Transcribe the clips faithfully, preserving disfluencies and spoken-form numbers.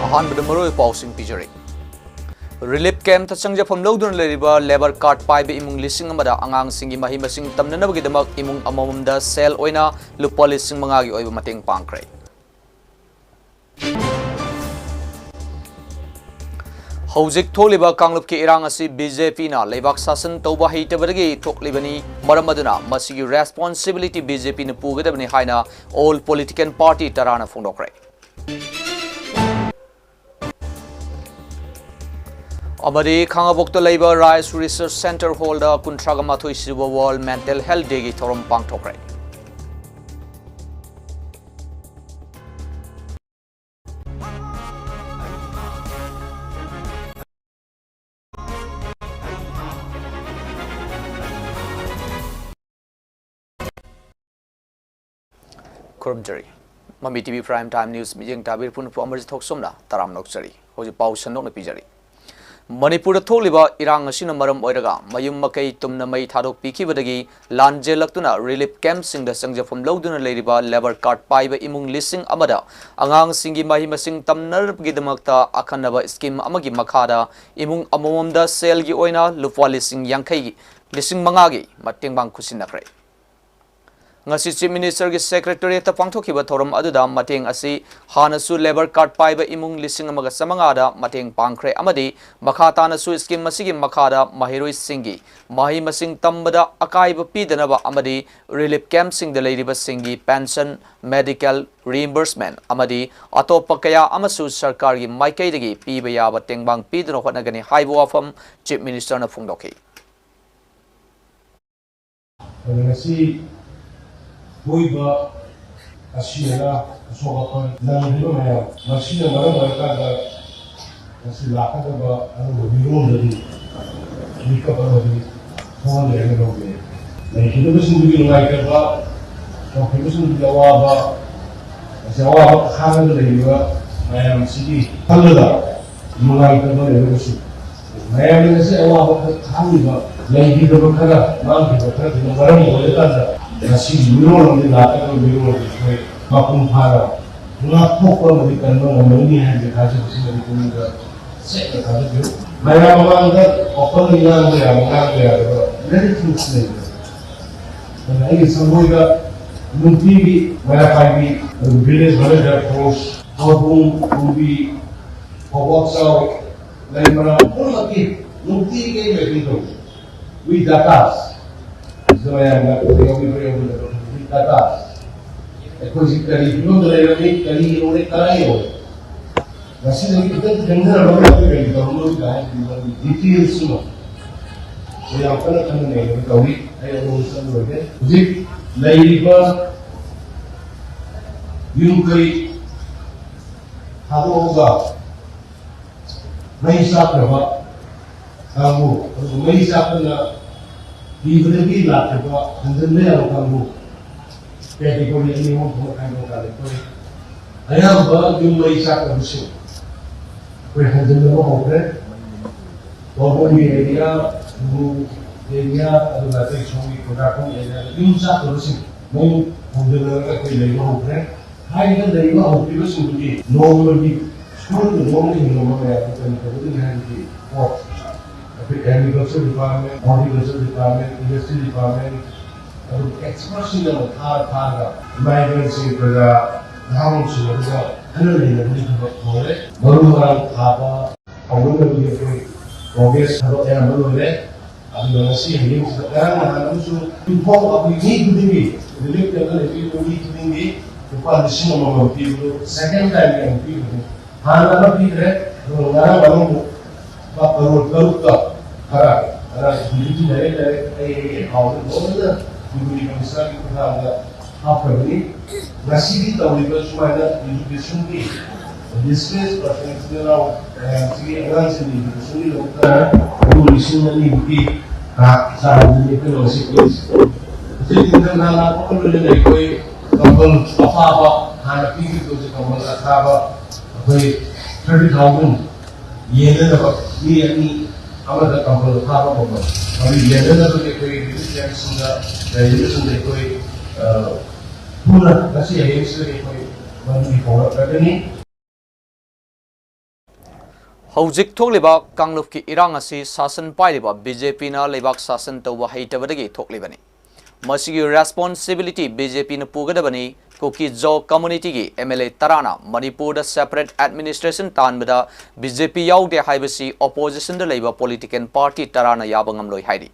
ꯑꯍꯥꯟꯕꯗ ꯃꯔꯨꯑꯣꯏꯕ ꯄꯥꯎꯁꯤꯡ ꯄꯤꯖꯔꯤ꯫ ꯔꯤꯂꯤꯐ ꯀꯦꯝꯞꯇ ꯆꯪꯖꯐꯝ ꯂꯧꯗꯨꯅ ꯂꯩꯔꯤꯕ ꯂꯦꯕꯔ ꯀꯥꯔꯗ ꯄꯥꯏꯕ ꯏꯃꯨꯡ ꯂꯤꯁꯤꯡ ꯑꯃꯗ ꯑꯉꯥꯡꯁꯤꯡꯒꯤ ꯃꯍꯩ ꯃꯁꯤꯡ ꯇꯝꯅꯅꯕꯒꯤꯗꯃꯛ ꯏꯃꯨꯡ ꯑꯃꯃꯝꯗ ꯁꯦꯜ ꯑꯣꯏꯅ ꯂꯨꯄꯥ ꯂꯤꯁꯤꯡ ꯃꯉꯥꯒꯤ ꯑꯣꯏꯕ ꯃꯇꯦꯡ ꯄꯥꯡꯈ꯭ꯔꯦ꯫ ꯍꯧꯖꯤꯛ ꯊꯣꯛꯂꯤꯕ ꯀꯥꯡꯂꯨꯞꯀꯤ ꯏꯔꯥꯡ ꯑꯁꯤ ꯕꯤꯖꯦꯄꯤꯅ ꯂꯩꯕꯥꯛ ꯁꯥꯁꯟ ꯇꯧꯕ ꯍꯩꯇꯕꯗꯒꯤ ꯊꯣꯛꯂꯤꯕꯅꯤ꯫ ꯃꯔꯝ ꯑꯗꯨꯅ ꯃꯁꯤꯒꯤ ꯔꯦꯁꯄꯣꯟꯁꯤꯕꯤꯂꯤꯇꯤ ꯕꯤꯖꯦꯄꯤꯅ ꯄꯨꯒꯗꯕꯅꯤ ꯍꯥꯏꯅ ꯑꯣꯜ ꯄꯣꯂꯤꯇꯤꯀꯦꯜ ꯄꯥꯔꯇꯤ ꯇꯔꯥꯅ ꯐꯣꯡꯗꯣꯛꯈ꯭ꯔꯦ꯫ ꯑꯃꯗꯤ ꯈꯥꯉꯕꯣꯛꯇ ꯂꯩꯕ ꯔꯥꯏꯁ ꯔꯤꯁꯔꯆ ꯁꯦꯟꯇꯔ ꯍꯣꯜꯗ ꯀꯨꯟꯊ꯭ꯔꯥꯒ ꯃꯥꯊꯣꯏ ꯁꯨꯕ ꯋꯥꯔꯜꯗ ꯃꯦꯟꯇꯦꯜ ꯍꯦꯜꯊ ꯗꯦꯒꯤ ꯊꯧꯔꯝ ꯄꯥꯡꯊꯣꯛꯈ꯭ꯔꯦ꯫ ꯈꯨꯔꯨꯝꯖꯔꯤ꯫ ꯃꯃꯤ T V Prime Time News ꯃꯤꯠꯌꯦꯡ ꯇꯥꯕꯤꯔꯤꯕ ꯄꯨꯝꯅꯃꯛꯄꯨ ꯑꯃꯔꯖꯤꯠ ꯊꯣꯛꯆꯣꯝꯅ ꯇꯔꯥꯝꯅ ꯑꯣꯛꯆꯔꯤ꯫ ꯍꯧꯖꯤꯛ ꯄꯥꯎ ꯁꯟꯗꯣꯛꯅ ꯄꯤꯖꯔꯤ꯫ ꯃꯅꯤꯄꯨꯔꯗ ꯊꯣꯛꯂꯤꯕ ꯏꯔꯥꯡ ꯑꯁꯤꯅ ꯃꯔꯝ ꯑꯣꯏꯔꯒ ꯃꯌꯨꯝ ꯃꯀꯩ ꯇꯨꯝꯅ ꯃꯩ ꯊꯥꯗꯣꯛꯄꯤꯈꯤꯕꯗꯒꯤ ꯂꯥꯟꯖꯦꯜꯂꯛꯇꯨꯅ ꯔꯤꯂꯤꯐ ꯀꯦꯝꯞꯁꯤꯡꯗ ꯆꯪꯖꯐꯝ ꯂꯧꯗꯨꯅ ꯂꯩꯔꯤꯕ ꯂꯦꯕꯔ ꯀꯥꯔꯗ ꯄꯥꯏꯕ ꯏꯃꯨꯡ ꯂꯤꯁꯤꯡ ꯑꯃꯗ ꯑꯉꯥꯡꯁꯤꯡꯒꯤ ꯃꯍꯩ ꯃꯁꯤꯡ ꯇꯝꯅꯅꯕꯒꯤꯗꯃꯛꯇ ꯑꯈꯟꯅꯕ ꯁ꯭ꯀꯤꯝ ꯑꯃꯒꯤ ꯃꯈꯥꯗ ꯏꯃꯨꯡ ꯑꯃꯃꯝꯗ ꯁꯦꯜꯒꯤ ꯑꯣꯏꯅ ꯂꯨꯄꯥ ꯂꯤꯁꯤꯡ ꯌꯥꯡꯈꯩꯒꯤ, ꯂꯤꯁꯤꯡ ꯃꯉꯥꯒꯤ ꯃꯇꯦꯡ ꯄꯥꯡ ꯈꯨꯠꯁꯤꯟꯅꯈ꯭ꯔꯦ꯫ ꯉꯁꯤ ꯆꯤꯐ ꯃꯤꯅꯤꯁꯇꯔꯒꯤ ꯁꯦꯀ꯭ꯔꯦꯇꯔꯤꯌꯦꯠꯇ ꯄꯥꯡꯊꯣꯛꯈꯤꯕ ꯊꯧꯔꯝ ꯑꯗꯨꯗ ꯃꯇꯦꯡ ꯑꯁꯤ ꯍꯥꯟꯅꯁꯨ ꯂꯦꯕꯔ ꯀꯥꯔꯗ ꯄꯥꯏꯕ ꯏꯃꯨꯡ ꯂꯤꯁꯤꯡ ꯑꯃꯒ ꯆꯥꯃꯉꯥꯗ ꯃꯇꯦꯡ ꯄꯥꯡꯈ꯭ꯔꯦ ꯑꯃꯗꯤ ꯃꯈꯥ ꯇꯥꯅꯁꯨ ꯁ꯭ꯀꯤꯝ ꯑꯁꯤꯒꯤ ꯃꯈꯥꯗ ꯃꯍꯩꯔꯣꯏꯁꯤꯡꯒꯤ ꯃꯍꯩ ꯃꯁꯤꯡ ꯇꯝꯕꯗ ꯑꯀꯥꯏꯕ ꯄꯤꯗꯅꯕ ꯑꯃꯗꯤ ꯔꯤꯂꯤꯐ ꯀꯦꯝꯞꯁꯤꯡꯗ ꯂꯩꯔꯤꯕꯁꯤꯡꯒꯤ ꯄꯦꯟꯁꯟ, ꯃꯦꯗꯤꯀꯦꯜ ꯔꯤꯏꯝꯕꯔꯁꯃꯦꯟ ꯑꯃꯗꯤ ꯑꯇꯣꯞꯄ ꯀꯌꯥ ꯑꯃꯁꯨ ꯁꯔꯀꯥꯔꯒꯤ ꯃꯥꯏꯀꯩꯗꯒꯤ ꯄꯤꯕ ꯌꯥꯕ ꯇꯦꯡꯕꯥꯡ ꯄꯤꯗꯨꯅ ꯍꯣꯠꯅꯒꯅꯤ ꯍꯥꯏꯕ ꯋꯥꯐꯝ ꯆꯤꯐ ꯃꯤꯅꯤꯁꯇꯔꯅ ꯐꯣꯡꯗꯣꯛꯈꯤ꯫ ꯑꯗꯨ ꯉꯁꯤ ꯊꯣꯛꯏꯕ ꯑꯁꯤ ꯑꯅꯥ, ꯑꯁꯣꯛ ꯑꯄꯟ ꯅꯪꯂꯤꯕ ꯃꯌꯥꯝ, ꯃꯁꯤꯅ ꯃꯔꯝ ꯑꯣꯏꯔꯀꯥꯟꯗ ꯉꯁꯤ ꯂꯥꯛꯀꯗꯕ ꯑꯅꯧꯕ ꯃꯤꯔꯣꯜꯗꯗꯤ ꯃꯤꯀꯞ ꯑꯃꯗꯤ ꯊꯣꯛꯍꯜꯂꯦ ꯍꯥꯏꯅ ꯂꯧꯖꯩ꯫ ꯂꯩꯈꯤꯗꯕꯁꯤꯡꯗꯨꯒꯤ ꯅꯨꯡꯉꯥꯏꯇꯕ, ꯇꯧꯈꯤꯕꯁꯤꯡꯗꯨꯒꯤ ꯑꯋꯥꯕ, ꯉꯁꯤ ꯑꯋꯥꯕ ꯈꯥꯡꯉꯒ ꯂꯩꯔꯤꯕ ꯃꯌꯥꯝꯁꯤꯒꯤ ꯈꯜꯂꯒ ꯅꯨꯡꯉꯥꯏꯇꯕ ꯂꯩꯔꯒꯁꯨ, ꯃꯌꯥꯝꯅ ꯉꯁꯤ ꯑꯋꯥꯕ ꯈꯥꯡꯉꯤꯕ, ꯂꯩꯈꯤꯗꯕ ꯈꯔ, ꯃꯥꯡꯈꯤꯕ ꯈꯔꯗꯨꯅ ꯃꯔꯝ ꯑꯣꯏꯔꯀꯥꯟꯗ ꯉꯁꯤꯒꯤ ꯃꯤꯔꯣꯜ ꯑꯃꯗꯤ ꯂꯥꯛꯀꯗꯕ ꯃꯤꯔꯣꯜ ꯑꯃꯗꯤ ꯑꯩꯈꯣꯏ ꯃꯄꯨꯡ ꯐꯥꯅ ꯉꯥꯛꯊꯣꯛꯄ ꯑꯃꯗꯤ ꯀꯟꯕ ꯉꯝꯃꯒꯅꯤ ꯍꯥꯏꯕꯒꯤ ꯊꯥꯖꯕꯁꯤꯃꯗꯤ ꯄꯨꯛꯅꯤꯡꯗ ꯁꯦꯡꯅ ꯊꯥꯖꯕꯤꯌꯨ꯫ ꯃꯌꯥꯝ ꯃꯃꯥꯡꯗ openly ꯉꯥꯡꯕ ꯌꯥꯕ, ꯉꯥꯡꯕ ꯌꯥꯗꯕ many things ꯂꯩꯕ꯫ ꯑꯗꯨꯅ ꯑꯩꯒꯤ ꯁꯪꯒꯣꯏꯗ ꯅꯨꯡꯇꯤꯒꯤ ꯃꯩꯔꯥ ꯄꯥꯏꯕꯤ, ꯑꯗꯨꯒ village volunteer force, ꯍꯥꯎꯕꯨꯡ, ꯀꯨꯝꯕꯤ, ꯐꯧꯕꯥꯛ ꯆꯥꯎ, ꯂꯩꯃꯔꯥꯝ ꯄꯨꯝꯅꯃꯛꯀꯤ ꯅꯨꯡꯇꯤꯒꯤ ꯑꯩ briefing ꯇꯧꯏ꯫ We data, ꯁꯤꯗ ꯃꯌꯥꯝꯅ ꯌꯥꯎꯕꯤꯕ꯭ꯔꯥ ꯌꯥꯎꯕꯤꯗꯕ꯭ꯔꯥ, we data꯫ ꯑꯩꯈꯣꯏꯁꯤ ꯀꯔꯤ ꯐꯤꯕꯝꯗ ꯂꯩꯔꯝꯃꯤ, ꯀꯔꯤ ꯌꯧꯔꯦ, ꯀꯗꯥꯏ ꯌꯧꯔꯦ, ꯉꯁꯤꯗꯒꯤ ꯈꯤꯇꯪ ꯊꯦꯡꯊꯔꯝꯃꯒ ꯑꯩꯈꯣꯏ ꯀꯔꯤ ꯇꯧꯔꯝꯃꯣꯏ ꯀꯥꯏ ꯍꯥꯏꯕꯒꯤ ꯃꯔꯝꯒꯤ details ꯑꯃ ꯑꯩꯈꯣꯏ ꯌꯥꯝ ꯀꯟꯅ ꯈꯟꯅ ꯅꯩꯅꯕ ꯇꯧꯔꯤ꯫ ꯑꯩ ꯑꯗꯣꯝꯗ ꯆꯠꯂꯨꯔꯒꯦ꯫ ꯍꯧꯖꯤꯛ ꯂꯩꯔꯤꯕ ꯌꯨꯝ ꯀꯩ ꯊꯥꯗꯣꯛꯑꯒ ꯃꯩ ꯆꯥꯛꯈ꯭ꯔꯕ ꯀꯥꯡꯕꯨ, ꯑꯗꯨꯒ ꯃꯩ ꯆꯥꯛꯄꯅ ꯄꯤꯕꯗꯒꯤ ꯂꯥꯛꯈꯤꯕ ꯍꯟꯖꯤꯟꯕ ꯌꯥꯕ ꯀꯥꯡꯕꯨ, category ꯑꯅꯤ ꯑꯍꯨꯝ ꯊꯣꯛꯅ ꯈꯥꯏꯗꯣꯛꯑꯀꯥꯟꯗ ꯑꯩꯈꯣꯏ ꯑꯌꯥꯝꯕ ꯌꯨꯝ ꯃꯩ ꯆꯥꯛꯈ꯭ꯔꯕꯁꯤꯡ ꯑꯩꯈꯣꯏ ꯍꯟꯖꯤꯟꯅꯕ ꯍꯧꯈ꯭ꯔꯦ꯫ ꯋꯥꯕꯣꯡꯒꯤ area, ꯂꯨ area, ꯑꯗꯨꯒ ꯑꯇꯩ ꯁꯣꯝꯒꯤ ꯈꯨꯟꯗ꯭ꯔꯥꯛꯄꯝ area ꯗ ꯌꯨꯝ ꯆꯥꯛꯈ꯭ꯔꯕꯁꯤꯡ ꯃꯩ ꯍꯟꯖꯤꯟꯅꯔꯒ ꯑꯩꯈꯣꯏ ꯂꯩꯕ ꯍꯧꯈ꯭ꯔꯦ꯫ ꯍꯥꯏꯔꯤꯕ ꯂꯩꯕ ꯍꯧꯈꯤꯕꯁꯤꯡꯗꯨꯗꯤ ꯅꯣꯡꯃꯒꯤ ꯁꯨꯔꯒ ꯅꯣꯡꯃ ꯍꯤꯡꯕ ꯃꯌꯥꯝꯗꯨ ꯀꯔꯤ ꯇꯧꯒꯗꯒꯦ ꯍꯥꯏꯕꯗꯤ ꯀꯣ, ꯑꯩꯈꯣꯏ agriculture department, horticulture department, industry department, ꯑꯗꯨꯒ expertꯁꯤꯡꯅ ꯑꯃꯨꯛ ꯊꯥꯔ ꯊꯥꯔꯒ ꯏꯃꯥ ꯏꯕꯦꯜꯁꯤꯡ ꯄ꯭ꯔꯖꯥ ꯅꯍꯥꯔꯣꯜꯁꯤꯡ ꯑꯗꯨꯒ ꯈꯟꯅ ꯅꯩꯅꯕꯒꯤ ꯊꯕꯛ ꯍꯧꯔꯦ꯫ ꯃꯔꯨ ꯃꯔꯥꯡ ꯊꯥꯕ ꯍꯧꯅꯅꯕꯒꯤ ꯑꯩꯈꯣꯏ progress ꯊꯕꯛ ꯑꯌꯥꯝꯕ ꯂꯣꯏꯔꯦ꯫ ꯑꯗꯨꯒ ꯉꯁꯤ ꯍꯌꯦꯡꯁꯤꯗ ꯉꯔꯥꯡ ꯅꯍꯥꯟ ꯑꯃꯁꯨ ꯌꯨꯝꯊꯣꯡ ꯑꯩꯈꯣꯏ ꯃꯤ ꯈꯨꯗꯤꯡꯒꯤ relief camp ꯗ ꯂꯩꯕꯤꯔꯤꯕ ꯃꯤ ꯈꯨꯗꯤꯡꯒꯤ ꯂꯨꯄꯥ ꯂꯤꯁꯤꯡ ꯑꯃꯃꯝ ꯄꯤꯕꯗꯨ second time ꯒꯤ ꯑꯃꯨꯛ ꯄꯤꯕꯅꯤ꯫ ꯍꯥꯟꯅ ꯑꯃ ꯄꯤꯈ꯭ꯔꯦ, ꯑꯗꯨꯒ ꯉꯔꯥꯡ ꯑꯃꯃꯨꯛ ꯂꯨꯄꯥ ꯀꯔꯣꯔ ꯇꯔꯨꯛꯀ ꯈꯔ, ꯈꯔ ꯍꯧꯖꯤꯛꯇꯤ direct direct ꯑꯩ ꯑꯩꯒꯤ account ꯇ ꯂꯣꯏꯅ deputy commissioner ꯒꯤ ꯈꯨꯠꯊꯥꯡꯗ ꯍꯥꯞꯈ꯭ꯔꯕꯅꯤ꯫ ꯉꯁꯤꯗꯤ ꯇꯧꯔꯤꯕ ꯁꯨꯃꯥꯏꯅ education ꯒꯤ displaced persons ꯏꯆꯤꯜ ꯏꯅꯥꯎ ꯃꯌꯥꯝꯁꯤꯒꯤ ꯑꯉꯥꯡꯁꯤꯡꯒꯤ education ꯒꯤꯗꯃꯛꯇ ꯂꯨꯄꯥ ꯂꯤꯁꯤꯡ ꯑꯅꯤꯃꯨꯛꯀꯤ ꯆꯥꯡꯗꯨꯅꯤ ꯑꯩꯈꯣꯏꯅ ꯉꯁꯤ ꯄꯤꯔꯤꯁꯤ꯫ ꯍꯧꯖꯤꯛ ꯏꯪꯊꯝꯊꯥ ꯂꯥꯛꯄꯒ ꯂꯣꯏꯅꯅ ꯑꯩꯈꯣꯏ ꯀꯝꯕꯜ ꯑꯊꯥꯕ, ꯍꯥꯟꯅ ꯄꯤꯈꯤꯕꯗꯨ ꯍꯧꯖꯤꯛ ꯀꯝꯕꯜ ꯑꯊꯥꯕ ꯑꯩꯈꯣꯏ thirty thousand ꯌꯦꯟꯅꯅꯕ, ꯃꯤ ꯑꯅꯤ ꯑꯃꯗ ꯀꯝꯕꯜ ꯑꯊꯥꯕ ꯀꯝꯕꯜ ꯑꯗꯨ ꯌꯦꯟꯅꯅꯕꯒꯤ ꯑꯩꯈꯣꯏ relief camp ꯁꯤꯡꯗ ꯂꯩꯔꯤꯕꯁꯤꯡꯗ ꯑꯩꯈꯣꯏ, ꯑ, ꯊꯨꯅ ꯉꯁꯤ ꯍꯌꯦꯡꯁꯤꯗꯒꯤ ꯑꯩꯈꯣꯏ ꯍꯧꯖꯤꯛ ꯊꯣꯛꯂꯤꯕ ꯀꯥꯡꯂꯨꯞꯀꯤ ꯏꯔꯥꯡ ꯑꯁꯤ ꯁꯥꯁꯟ ꯄꯥꯏꯔꯤꯕ ꯕꯤ ꯖꯦ ꯄꯤꯅ ꯂꯩꯕꯥꯛ ꯁꯥꯁꯟ ꯇꯧꯕ ꯍꯩꯇꯕꯗꯒꯤ ꯊꯣꯛꯂꯤꯕꯅꯤ꯫ ꯃꯁꯤꯒꯤ ꯔꯦꯁꯄꯣꯟꯁꯤꯕꯤꯂꯤꯇꯤ ꯕꯤ ꯖꯦ ꯄꯤꯅ ꯄꯨꯒꯗꯕꯅꯤ꯫ ꯀꯨꯀꯤ ꯖꯣ ꯀꯝꯃꯨꯅꯤꯇꯤꯒꯤ ꯑꯦꯝ ꯑꯦꯜ ꯑꯦ ꯇꯔꯥꯅ ꯃꯅꯤꯄꯨꯔꯗ ꯁꯦꯄꯔꯦꯠ ꯑꯦꯗꯃꯤꯅꯤꯁꯇ꯭ꯔꯦꯁꯟ ꯇꯥꯟꯕꯗ ꯕꯤ ꯖꯦ ꯄꯤ ꯌꯥꯎꯗꯦ ꯍꯥꯏꯕꯁꯤ ꯑꯣꯄꯣꯖꯤꯁꯟꯗ ꯂꯩꯕ ꯄꯣꯂꯤꯇꯤꯀꯦꯜ ꯄꯥꯔꯇꯤ ꯇꯔꯥꯅ ꯌꯥꯕ ꯉꯝꯂꯣꯏ ꯍꯥꯏꯔꯤ꯫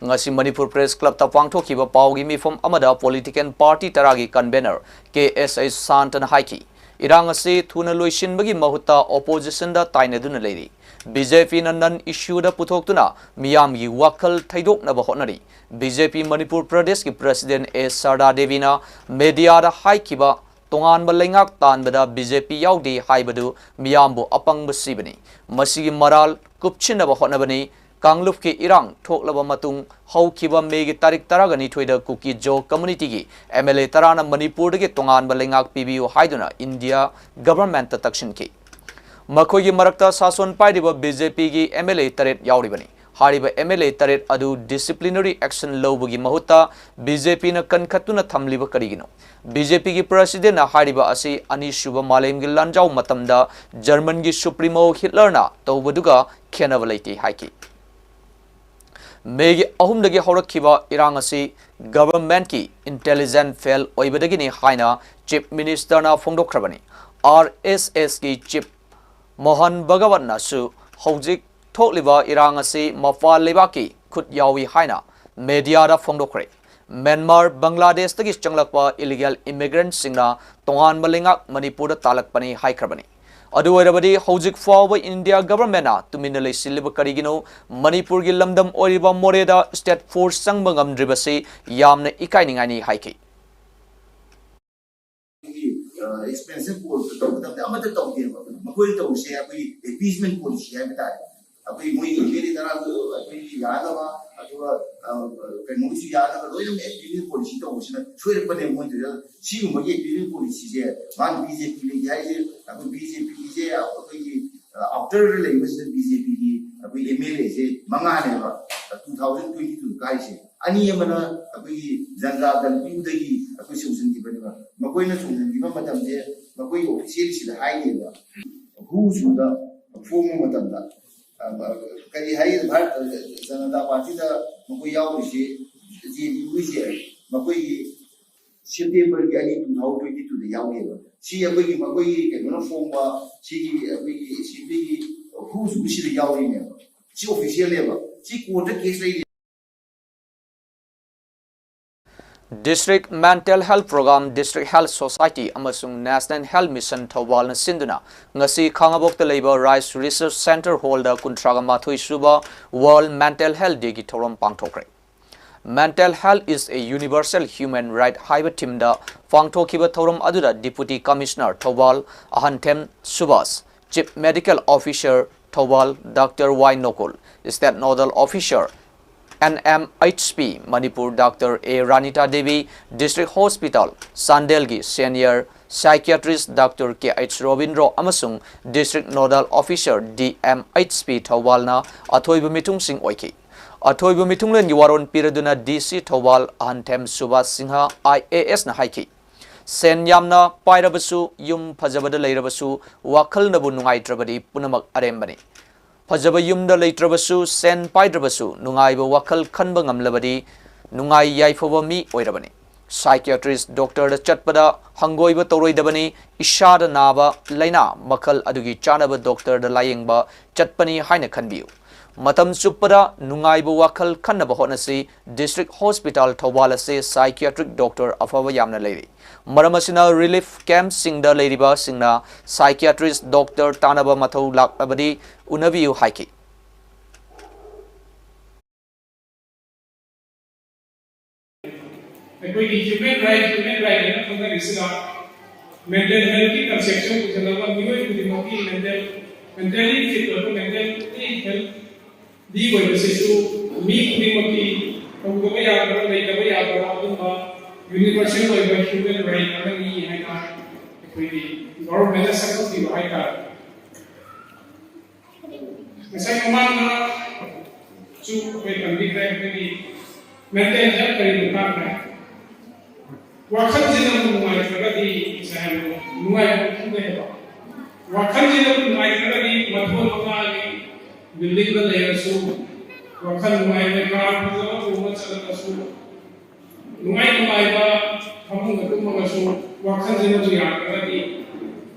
ꯉꯁꯤ ꯃꯅꯤꯄꯨꯔ ꯄ꯭ꯔꯦꯁ ꯀ꯭ꯂꯕꯇ ꯄꯥꯡꯊꯣꯛꯈꯤꯕ ꯄꯥꯎꯒꯤ ꯃꯤꯐꯝ ꯑꯃꯗ ꯄꯣꯂꯤꯇꯤꯀꯦꯜ ꯄꯥꯔꯇꯤ ꯇꯔꯥꯒꯤ ꯀꯟꯚꯦꯅꯔ ꯀꯦ ꯑꯦꯁ ꯑꯩ ꯁꯥꯟꯇꯅ ꯍꯥꯏꯈꯤ, ꯏꯔꯥꯡ ꯑꯁꯤ ꯊꯨꯅ ꯂꯣꯏꯁꯤꯟꯕꯒꯤ ꯃꯍꯨꯠꯇ ꯑꯣꯄꯣꯖꯤꯁꯟꯗ ꯇꯥꯏꯅꯗꯨꯅ ꯂꯩꯔꯤ꯫ ꯕꯤ ꯖꯦ ꯄꯤꯅ ꯅꯟ ꯏꯁꯨꯗ ꯄꯨꯊꯣꯛꯇꯨꯅ ꯃꯤꯌꯥꯝꯒꯤ ꯋꯥꯈꯜ ꯊꯩꯗꯣꯛꯅꯕ ꯍꯣꯠꯅꯔꯤ꯫ ꯕꯤ ꯖꯦ ꯄꯤ ꯃꯅꯤꯄꯨꯔ ꯄ꯭ꯔꯗꯦꯁꯀꯤ ꯄ꯭ꯔꯁꯤꯗꯦꯟ ꯑꯦ ꯁꯔꯗꯥ ꯗꯦꯕꯤꯅ ꯃꯦꯗꯤꯌꯥꯗ ꯍꯥꯏꯈꯤꯕ ꯇꯣꯉꯥꯟꯕ ꯂꯩꯉꯥꯛ ꯇꯥꯟꯕꯗ ꯕꯤ ꯖꯦ ꯄꯤ ꯌꯥꯎꯗꯦ ꯍꯥꯏꯕꯗꯨ ꯃꯤꯌꯥꯝꯕꯨ ꯑꯄꯪꯕ ꯁꯤꯕꯅꯤ꯫ ꯃꯁꯤꯒꯤ ꯃꯔꯥꯜ ꯀꯨꯞꯁꯤꯟꯅꯕ ꯍꯣꯠꯅꯕꯅꯤ꯫ ꯀꯥꯡꯂꯨꯞꯀꯤ ꯏꯔꯥꯡ ꯊꯣꯛꯂꯕ ꯃꯇꯨꯡ ꯍꯧꯈꯤꯕ ꯃꯦꯒꯤ ꯇꯥꯔꯤꯛ ꯇꯔꯥꯒ ꯅꯤꯊꯣꯏꯗ ꯀꯨꯀꯤ ꯖꯣ ꯀꯝꯃꯨꯅꯤꯇꯤꯒꯤ ꯑꯦꯝ ꯑꯦꯜ ꯑꯦ ꯇꯔꯥꯅ ꯃꯅꯤꯄꯨꯔꯗꯒꯤ ꯇꯣꯉꯥꯟꯕ ꯂꯩꯉꯥꯛ ꯄꯤꯕꯤꯌꯨ ꯍꯥꯏꯗꯨꯅ ꯏꯟꯗꯤꯌꯥ ꯒꯚꯔꯟꯃꯦꯟꯠꯇ ꯇꯛꯁꯤꯟꯈꯤ꯫ ꯃꯈꯣꯏꯒꯤ ꯃꯔꯛꯇ ꯁꯥꯁꯣꯟ ꯄꯥꯏꯔꯤꯕ ꯕꯤ ꯖꯦ ꯄꯤꯒꯤ ꯑꯦꯝ ꯑꯦꯜ ꯑꯦ ꯇꯔꯦꯠ ꯌꯥꯎꯔꯤꯕꯅꯤ꯫ ꯍꯥꯏꯔꯤꯕ ꯑꯦꯝ ꯑꯦꯜ ꯑꯦ ꯇꯔꯦꯠ ꯑꯗꯨ ꯗꯤꯁꯤꯄ꯭ꯂꯤꯅꯔꯤ ꯑꯦꯛꯁꯟ ꯂꯧꯕꯒꯤ ꯃꯍꯨꯠꯇ ꯕꯤ ꯖꯦ ꯄꯤꯅ ꯀꯟꯈꯠꯇꯨꯅ ꯊꯝꯂꯤꯕ ꯀꯔꯤꯒꯤꯅꯣ? ꯕꯤ ꯖꯦ ꯄꯤꯒꯤ ꯄ꯭ꯔꯁꯤꯗꯦꯟꯠꯅ ꯍꯥꯏꯔꯤꯕ ꯑꯁꯤ ꯑꯅꯤꯁꯨꯕ ꯃꯥꯂꯦꯝꯒꯤ ꯂꯥꯟꯖꯥꯎ ꯃꯇꯝꯗ ꯖꯔꯃꯟꯒꯤ ꯁꯨꯄ꯭ꯔꯤꯃꯣ ꯍꯤꯠꯂꯔꯅ ꯇꯧꯕꯗꯨꯒ ꯈꯦꯟꯅꯕ ꯂꯩꯇꯦ ꯍꯥꯏꯈꯤ꯫ ꯃꯦꯒꯤ ꯑꯍꯨꯝꯗꯒꯤ ꯍꯧꯔꯛꯈꯤꯕ ꯏꯔꯥꯡ ꯑꯁꯤ ꯒꯚꯔꯟꯃꯦꯟꯠꯀꯤ ꯏꯟꯇꯦꯂꯤꯖꯦꯟꯁ ꯐꯦꯜ ꯑꯣꯏꯕꯗꯒꯤꯅꯤ ꯍꯥꯏꯅ ꯆꯤꯐ ꯃꯤꯅꯤꯁꯇꯔꯅ ꯐꯣꯡꯗꯣꯛꯈ꯭ꯔꯕꯅꯤ꯫ ꯑꯥꯔ ꯑꯦꯁ ꯑꯦꯁꯀꯤ ꯆꯤꯐ ꯃꯣꯍꯟ ꯚꯒꯋꯠꯅꯁꯨ ꯍꯧꯖꯤꯛ ꯊꯣꯛꯂꯤꯕ ꯏꯔꯥꯡ ꯑꯁꯤ ꯃꯄꯥꯟ ꯂꯩꯕꯥꯛꯀꯤ ꯈꯨꯠ ꯌꯥꯎꯏ ꯍꯥꯏꯅ ꯃꯦꯗꯤꯌꯥꯗ ꯐꯣꯡꯗꯣꯛꯈ꯭ꯔꯦ꯫ ꯃ꯭ꯌꯥꯟꯃꯥꯔ, ꯕꯪꯒ꯭ꯂꯥꯗꯦꯁꯇꯒꯤ ꯆꯪꯂꯛꯄ ꯏꯂꯤꯒꯦꯜ ꯏꯃꯤꯒ꯭ꯔꯦꯟꯠꯁꯤꯡꯅ ꯇꯣꯉꯥꯟꯕ ꯂꯩꯉꯥꯛ ꯃꯅꯤꯄꯨꯔꯗ ꯇꯥꯜꯂꯛꯄꯅꯤ ꯍꯥꯏꯈ꯭ꯔꯕꯅꯤ꯫ ꯑꯗꯨ ꯑꯣꯏꯔꯕꯗꯤ ꯍꯧꯖꯤꯛ ꯐꯥꯎꯕ ꯏꯟꯗꯤꯌꯥ ꯒꯚꯔꯟꯃꯦꯟꯠꯅ ꯇꯨꯃꯤꯟꯅ ꯂꯩꯁꯤꯜꯂꯤꯕ ꯀꯔꯤꯒꯤꯅꯣ? ꯃꯅꯤꯄꯨꯔꯒꯤ ꯂꯝꯗꯝ ꯑꯣꯏꯔꯤꯕ ꯃꯣꯔꯦꯗ ꯁ꯭ꯇꯦꯠ ꯐꯣꯔꯁ ꯆꯪꯕ ꯉꯝꯗ꯭ꯔꯤꯕꯁꯤ ꯌꯥꯝꯅ ꯏꯀꯥꯏꯅꯤꯡꯉꯥꯏꯅꯤ ꯍꯥꯏꯈꯤ꯫ ꯑꯩꯈꯣꯏꯒꯤ, ꯑ, ꯑꯦꯛꯁꯄꯦꯟꯁꯟ ꯀꯣꯜ ꯇꯧꯒꯗꯕꯗꯤ ꯑꯃꯠꯇ ꯇꯧꯗꯦꯕ꯫ ꯃꯈꯣꯏꯅ ꯇꯧꯔꯤꯁꯦ ꯑꯩꯈꯣꯏꯒꯤ ꯑꯦꯄꯤꯁꯃꯦꯟ ꯄꯣꯂꯤꯁꯤ ꯍꯥꯏꯕ ꯇꯥꯔꯦ꯫ ꯑꯩꯈꯣꯏ ꯃꯣꯏꯒꯤ ꯏꯃꯦꯜ ꯇꯔꯥꯗꯨ ꯑꯩꯈꯣꯏꯒꯤ ꯌꯥꯅꯕ, ꯑꯗꯨꯒ, ꯑ, ꯀꯩꯅꯣꯒꯤꯁꯨ ꯌꯥꯅꯕ ꯂꯣꯏꯅꯃꯛ ꯑꯦꯄꯤꯁꯃꯦꯟ ꯄꯣꯂꯤꯁꯤ ꯇꯧꯕꯁꯤꯅ ꯁꯣꯏꯔꯛꯄꯅꯦ ꯃꯣꯏ ꯇꯧꯔꯤꯗꯣ꯫ ꯁꯤꯒꯨꯝꯕꯒꯤ ꯑꯦꯄꯤꯁꯃꯦꯟ ꯄꯣꯂꯤꯁꯤꯁꯦ ꯃꯥꯅ ꯕꯤ ꯖꯦ ꯄꯤ ꯂꯩꯒꯦ ꯍꯥꯏꯁꯦ, ꯑꯩꯈꯣꯏ ꯕꯤ ꯖꯦ ꯄꯤꯁꯦ ꯑꯩꯈꯣꯏꯒꯤ, ꯑ, ꯑꯥꯎꯇꯔꯗ ꯂꯩꯕꯁꯤꯗ ꯕꯤ ꯖꯦ ꯄꯤꯒꯤ ꯑꯩꯈꯣꯏ ꯑꯦꯝ ꯑꯦꯜ ꯑꯦꯁꯦ ꯃꯉꯥꯅꯦꯕ, ꯇꯨ ꯊꯥꯎꯖꯟ ꯇ꯭ꯋꯦꯟꯇꯤ ꯇꯨ ꯀꯥꯏꯁꯦ꯫ ꯑꯅꯤ ꯑꯃꯅ ꯑꯩꯈꯣꯏꯒꯤ ꯖꯅꯇꯥ ꯗꯜ ꯌꯨꯗꯒꯤ ꯑꯩꯈꯣꯏ ꯆꯣꯡꯁꯤꯟꯈꯤꯕꯅꯦꯕ꯫ ꯃꯈꯣꯏꯅ ꯆꯣꯡꯁꯤꯟꯈꯤꯕ ꯃꯇꯝꯁꯦ ꯃꯈꯣꯏꯒꯤ ꯑꯣꯐꯤꯁꯤꯌꯦꯜꯁꯤꯗ ꯍꯥꯏꯔꯤꯑꯕ, ꯍꯨ ꯁꯨꯗ ꯐꯣꯡꯕ ꯃꯇꯝꯗ, ꯑ, ꯀꯔꯤ ꯍꯥꯏ, ꯚꯥꯔꯠ ꯖꯅꯇꯥ ꯄꯥꯔꯇꯤꯗ ꯃꯈꯣꯏ ꯌꯥꯎꯔꯤꯁꯤ, ꯖꯦ ꯑꯦꯟ ꯌꯨꯒꯤꯁꯦ ꯃꯈꯣꯏꯒꯤ ꯁꯦꯞꯇꯦꯝꯕꯔꯒꯤ ꯑꯅꯤ, two thousand twenty twoꯗ ꯌꯥꯎꯔꯤꯑꯕ꯫ ꯁꯤ ꯑꯩꯈꯣꯏꯒꯤ, ꯃꯈꯣꯏꯒꯤ ꯀꯩꯅꯣꯅ ꯐꯣꯡꯕ, ꯁꯤꯒꯤ ꯑꯩꯈꯣꯏꯒꯤ ꯑꯦꯁꯦꯝꯕ꯭ꯂꯤꯒꯤ ꯍꯨꯁꯨꯁꯤꯗ ꯌꯥꯎꯔꯤꯅꯦꯕ꯫ ꯁꯤ ꯑꯣꯐꯤꯁꯤꯌꯦꯜꯅꯦꯕ꯫ ꯁꯤ ꯀꯣꯔꯠꯇ ꯀꯦꯁ ꯂꯩꯔꯤ꯫ District Mental Health Program, District Health Society ꯑꯃꯁꯨꯡ National Health Mission ꯊꯧꯕꯥꯜꯅ ꯁꯤꯟꯗꯨꯅ ꯉꯁꯤ ꯈꯥꯉꯕꯣꯛꯇ ꯂꯩꯕ Rice Research Center Hallꯗ ꯀꯨꯟꯊ꯭ꯔꯥꯒ ꯃꯥꯊꯣꯏ ꯁꯨꯕ World Mental Health Dayꯒꯤ ꯊꯧꯔꯝ ꯄꯥꯡꯊꯣꯛꯈ꯭ꯔꯦ꯫ Mental Health is a Universal Human Right ꯍꯥꯏꯕ ꯊꯤꯝꯗ ꯄꯥꯡꯊꯣꯛꯈꯤꯕ ꯊꯧꯔꯝ ꯑꯗꯨꯗ Deputy Commissioner ꯊꯧꯕꯥꯜ ꯑꯍꯟꯊꯦꯝ ꯁꯨꯕꯥꯁ, Chief Medical Officer Thoubal doctor Y Nokul, State Nodal Officer N M H P Manipur doctor A Ranita Devi, District Hospital ꯆꯥꯟꯗꯦꯜꯒꯤ Senior Psychiatrist doctor K H Robindro ꯑꯃꯁꯨꯡ District Nodal Officer D M H P ꯊꯧꯕꯥꯜꯅ ꯑꯊꯣꯏꯕ ꯃꯤꯊꯨꯡꯁꯤꯡ ꯑꯣꯏꯈꯤ꯫ ꯑꯊꯣꯏꯕ ꯃꯤꯊꯨꯡꯂꯦꯟꯒꯤ ꯋꯥꯔꯣꯜ ꯄꯤꯔꯗꯨꯅ ꯗꯤ ꯁꯤ ꯊꯧꯕꯥꯜ ꯑꯍꯟꯊꯦꯝ ꯁꯨꯕꯥꯁ ꯁꯤꯡꯍ ꯑꯥꯏ ꯑꯦ ꯑꯦꯁꯅ ꯍꯥꯏꯈꯤ, ꯁꯦꯟ ꯌꯥꯝꯅ ꯄꯥꯏꯔꯕꯁꯨ, ꯌꯨꯝ ꯐꯖꯕꯗ ꯂꯩꯔꯕꯁꯨ, ꯋꯥꯈꯜꯅꯕꯨ ꯅꯨꯡꯉꯥꯏꯇ꯭ꯔꯕꯗꯤ ꯄꯨꯝꯅꯃꯛ ꯑꯔꯦꯝꯕꯅꯤ꯫ ꯐꯖꯕ ꯌꯨꯝꯗ ꯂꯩꯇ꯭ꯔꯕꯁꯨ, ꯁꯦꯟ ꯄꯥꯏꯗ꯭ꯔꯕꯁꯨ, ꯅꯨꯡꯉꯥꯏꯕ ꯋꯥꯈꯜ ꯈꯟꯕ ꯉꯝꯂꯕꯗꯤ ꯅꯨꯡꯉꯥꯏ ꯌꯥꯏꯐꯕ ꯃꯤ ꯑꯣꯏꯔꯕꯅꯤ꯫ Psychiatrist ꯗꯣꯛꯇꯔꯗ ꯆꯠꯄꯗ ꯍꯪꯒꯣꯏꯕ ꯇꯧꯔꯣꯏꯗꯕꯅꯤ꯫ ꯏꯁꯥꯗ ꯅꯥꯕ ꯂꯥꯏꯅꯥ ꯃꯈꯜ ꯑꯗꯨꯒꯤ ꯆꯥꯅꯕ ꯗꯣꯛꯇꯔꯗ ꯂꯥꯌꯦꯡꯕ ꯆꯠꯄꯅꯤ ꯍꯥꯏꯅ ꯈꯟꯕꯤꯌꯨ꯫ ꯃꯇꯝ ꯆꯨꯞꯄꯗ ꯅꯨꯡꯉꯥꯏꯕ ꯋꯥꯈꯜ ꯈꯟꯅꯕ ꯍꯣꯠꯅꯁꯤ꯫ District Hospital ꯊꯧꯕꯥꯜ ꯑꯁꯤ psychiatric ꯗꯣꯛꯇꯔ ꯑꯐꯕ ꯌꯥꯝꯅ ꯂꯩꯔꯤ꯫ ꯃꯔꯝ ꯑꯁꯤꯅ relief campꯁꯤꯡꯗ ꯂꯩꯔꯤꯕꯁꯤꯡꯅ psychiatrist ꯗꯣꯛꯇꯔ ꯇꯥꯟꯅꯕ ꯃꯊꯧ ꯂꯥꯛꯂꯕꯗꯤ ꯎꯅꯕꯤꯌꯨ ꯍꯥꯏꯈꯤ꯫ ꯑꯩꯈꯣꯏꯒꯤ human right, human right ꯍꯥꯏꯅ ꯈꯪꯅꯔꯤꯁꯤꯅ mental healthꯀꯤ conception ꯄꯨꯁꯤꯜꯂꯒ ꯃꯤꯑꯣꯏ ꯈꯨꯗꯤꯡꯃꯛꯀꯤ mental, mentally fit ꯑꯣꯏꯕ, mentally healthy ꯑꯣꯏꯕꯁꯤꯁꯨ ꯃꯤ ꯈꯨꯗꯤꯡꯃꯛꯀꯤ ꯇꯧꯗꯕ ꯌꯥꯗꯕ, ꯂꯩꯇꯕ ꯌꯥꯗꯕ ꯑꯗꯨꯝꯕ universal ꯑꯣꯏꯕ human right ꯑꯃꯅꯤ ꯍꯥꯏꯅ ꯑꯩꯈꯣꯏꯒꯤ governmentꯅ ꯁꯛꯈꯪꯕꯤꯕ ꯍꯥꯏꯇꯥꯔꯦ꯫ ꯉꯁꯥꯏ ꯃꯃꯥꯡꯗꯁꯨ ꯑꯩꯈꯣꯏ ꯄꯟꯕꯤꯈ꯭ꯔꯦ, ꯑꯩꯈꯣꯏꯒꯤ ꯃꯦꯟꯇꯦꯜ ꯍꯦꯜꯊ ꯀꯔꯤ ꯃꯇꯥꯡꯗ? ꯋꯥꯈꯜꯁꯤꯅ ꯅꯨꯡꯉꯥꯏꯇ꯭ꯔꯒꯗꯤ ꯉꯁꯥꯏ ꯍꯥꯏꯕꯗꯣ ꯅꯨꯡꯉꯥꯏꯕ ꯈꯪꯗꯦ ꯍꯥꯏꯕ꯫ ꯋꯥꯈꯜꯁꯤꯅ ꯅꯨꯡꯉꯥꯏꯇ꯭ꯔꯒꯗꯤ ꯃꯊꯣꯟ ꯃꯉꯥꯒꯤ ꯕꯤꯜꯗꯤꯡꯗ ꯂꯩꯔꯁꯨ, ꯋꯥꯈꯜ ꯅꯨꯡꯉꯥꯏꯅ ꯀꯥꯔ ꯐꯖꯕ ꯇꯣꯡꯉ ꯆꯠꯂꯒꯁꯨ, ꯅꯨꯡꯉꯥꯏ ꯅꯨꯡꯉꯥꯏꯕ ꯐꯃꯨꯡꯗ ꯇꯨꯝꯃꯒꯁꯨ ꯋꯥꯈꯜꯁꯤꯅ ꯌꯥꯗ꯭ꯔꯒꯗꯤ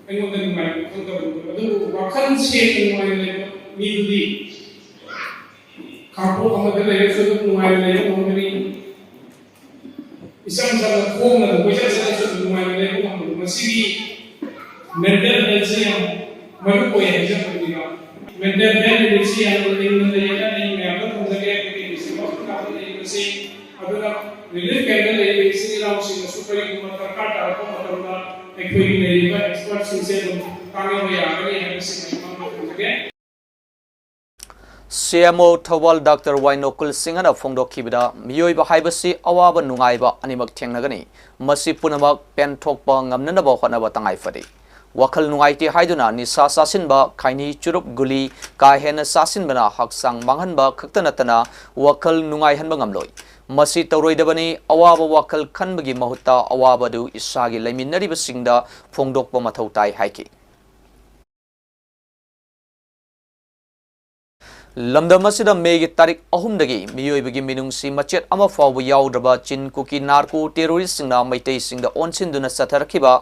ꯑꯩꯉꯣꯟꯗ ꯅꯨꯡꯉꯥꯏꯕ ꯈꯪꯗꯕꯗꯣ꯫ ꯑꯗꯨꯕꯨ ꯋꯥꯈꯜ ꯁꯦꯡꯅ ꯅꯨꯡꯉꯥꯏꯅ ꯂꯩꯕ ꯃꯤꯗꯨꯗꯤ ꯈꯥꯡꯄꯣꯛ ꯑꯃꯗ ꯂꯩꯔꯁꯨ ꯑꯗꯨꯝ ꯅꯨꯡꯉꯥꯏꯅ ꯂꯩꯕ ꯉꯝꯒꯅꯤ꯫ ꯏꯆꯝ ꯆꯝꯅ ꯈꯣꯡꯅ ꯑꯗꯨꯝ ꯀꯣꯏꯆꯠ ꯆꯠꯂꯁꯨ ꯑꯗꯨꯝ ꯅꯨꯡꯉꯥꯏꯅ ꯂꯩꯕ ꯉꯝꯒꯅꯤ꯫ ꯃꯁꯤꯒꯤ ꯃꯦꯟꯇꯦꯜ ꯍꯦꯜꯊꯁꯦ ꯌꯥꯝ ꯃꯔꯨ ꯑꯣꯏ ꯍꯥꯏꯖꯕꯅꯤꯗ꯫ ꯃꯦꯟꯇꯦꯜ ꯍꯦꯜꯊ ꯌꯨꯅꯤꯠꯁꯤ ꯌꯥꯝꯅ ꯂꯤꯡꯅ ꯂꯩꯌꯦꯅ ꯑꯩ ꯃꯌꯥꯝꯗ ꯊꯝꯖꯒꯦ꯫ ꯑꯩꯈꯣꯏꯒꯤ ꯗꯤꯁꯇ꯭ꯔꯤꯛ ꯍꯣꯁꯄꯤꯇꯥꯜꯗ ꯂꯩꯔꯤꯕꯁꯤ, ꯑꯗꯨꯅ ꯔꯤꯂꯤꯐ ꯀꯦꯝꯞꯇ ꯂꯩꯔꯤꯕ ꯏꯆꯤꯜ ꯏꯅꯥꯎꯁꯤꯡꯅꯁꯨ ꯀꯔꯤꯒꯨꯝꯕ ꯗꯔꯀꯥꯔ ꯇꯥꯔꯛꯄ ꯃꯇꯝꯗ ꯑꯩꯈꯣꯏꯒꯤ ꯂꯩꯔꯤꯕ ꯑꯦꯛꯁꯄꯔꯠꯁꯤꯡꯁꯦ ꯑꯗꯨꯝ ꯇꯥꯟꯅꯕ ꯌꯥꯒꯅꯤ ꯍꯥꯏꯕꯁꯤ ꯑꯩ ꯃꯌꯥꯝꯗ ꯊꯝꯖꯒꯦ꯫ ꯁꯤ M O Thoubal doctor Y ꯅꯣꯀꯨꯜ ꯁꯤꯡꯍꯅ ꯐꯣꯡꯗꯣꯛꯈꯤꯕꯗ, ꯃꯤꯑꯣꯏꯕ ꯍꯥꯏꯕꯁꯤ ꯑꯋꯥꯕ ꯅꯨꯡꯉꯥꯏꯕ ꯑꯅꯤꯃꯛ ꯊꯦꯡꯅꯒꯅꯤ꯫ ꯃꯁꯤ ꯄꯨꯝꯅꯃꯛ ꯄꯦꯟꯊꯣꯛꯄ ꯉꯝꯅꯅꯕ ꯍꯣꯠꯅꯕ ꯇꯉꯥꯏ ꯐꯗꯦ꯫ ꯋꯥꯈꯜ ꯅꯨꯡꯉꯥꯏꯇꯦ ꯍꯥꯏꯗꯨꯅ ꯅꯤꯁꯥ ꯆꯥꯁꯤꯟꯕ, ꯈꯩꯅꯤ, ꯆꯨꯔꯨꯞ, ꯒꯨꯂꯤ ꯀꯥ ꯍꯦꯟꯅ ꯆꯥꯁꯤꯟꯕꯅ ꯍꯛꯆꯥꯡ ꯃꯥꯡꯍꯟꯕ ꯈꯛꯇ ꯅꯠꯇꯅ ꯋꯥꯈꯜ ꯅꯨꯡꯉꯥꯏꯍꯟꯕ ꯉꯝꯂꯣꯏ꯫ ꯃꯁꯤ ꯇꯧꯔꯣꯏꯗꯕꯅꯤ꯫ ꯑꯋꯥꯕ ꯋꯥꯈꯜ ꯈꯟꯕꯒꯤ ꯃꯍꯨꯠꯇ ꯑꯋꯥꯕꯗꯨ ꯏꯁꯥꯒꯤ ꯂꯩꯃꯤꯟꯅꯔꯤꯕꯁꯤꯡꯗ ꯐꯣꯡꯗꯣꯛꯄ ꯃꯊꯧ ꯇꯥꯏ ꯍꯥꯏꯈꯤ꯫ ꯂꯝꯗꯝ ꯑꯁꯤꯗ ꯃꯦꯒꯤ ꯇꯥꯔꯤꯛ ꯑꯍꯨꯝꯗꯒꯤ ꯃꯤꯑꯣꯏꯕꯒꯤ ꯃꯤꯅꯨꯡꯁꯤ ꯃꯆꯦꯠ ꯑꯃ ꯐꯥꯎꯕ ꯌꯥꯎꯗ꯭ꯔꯕ ꯆꯤꯟ ꯀꯨꯀꯤ ꯅꯥꯔꯀꯣ ꯇꯦꯔꯣꯔꯤꯁꯁꯤꯡꯅ ꯃꯩꯇꯩꯁꯤꯡꯗ ꯑꯣꯟꯁꯤꯟꯗꯨꯅ ꯆꯠꯊꯔꯛꯈꯤꯕ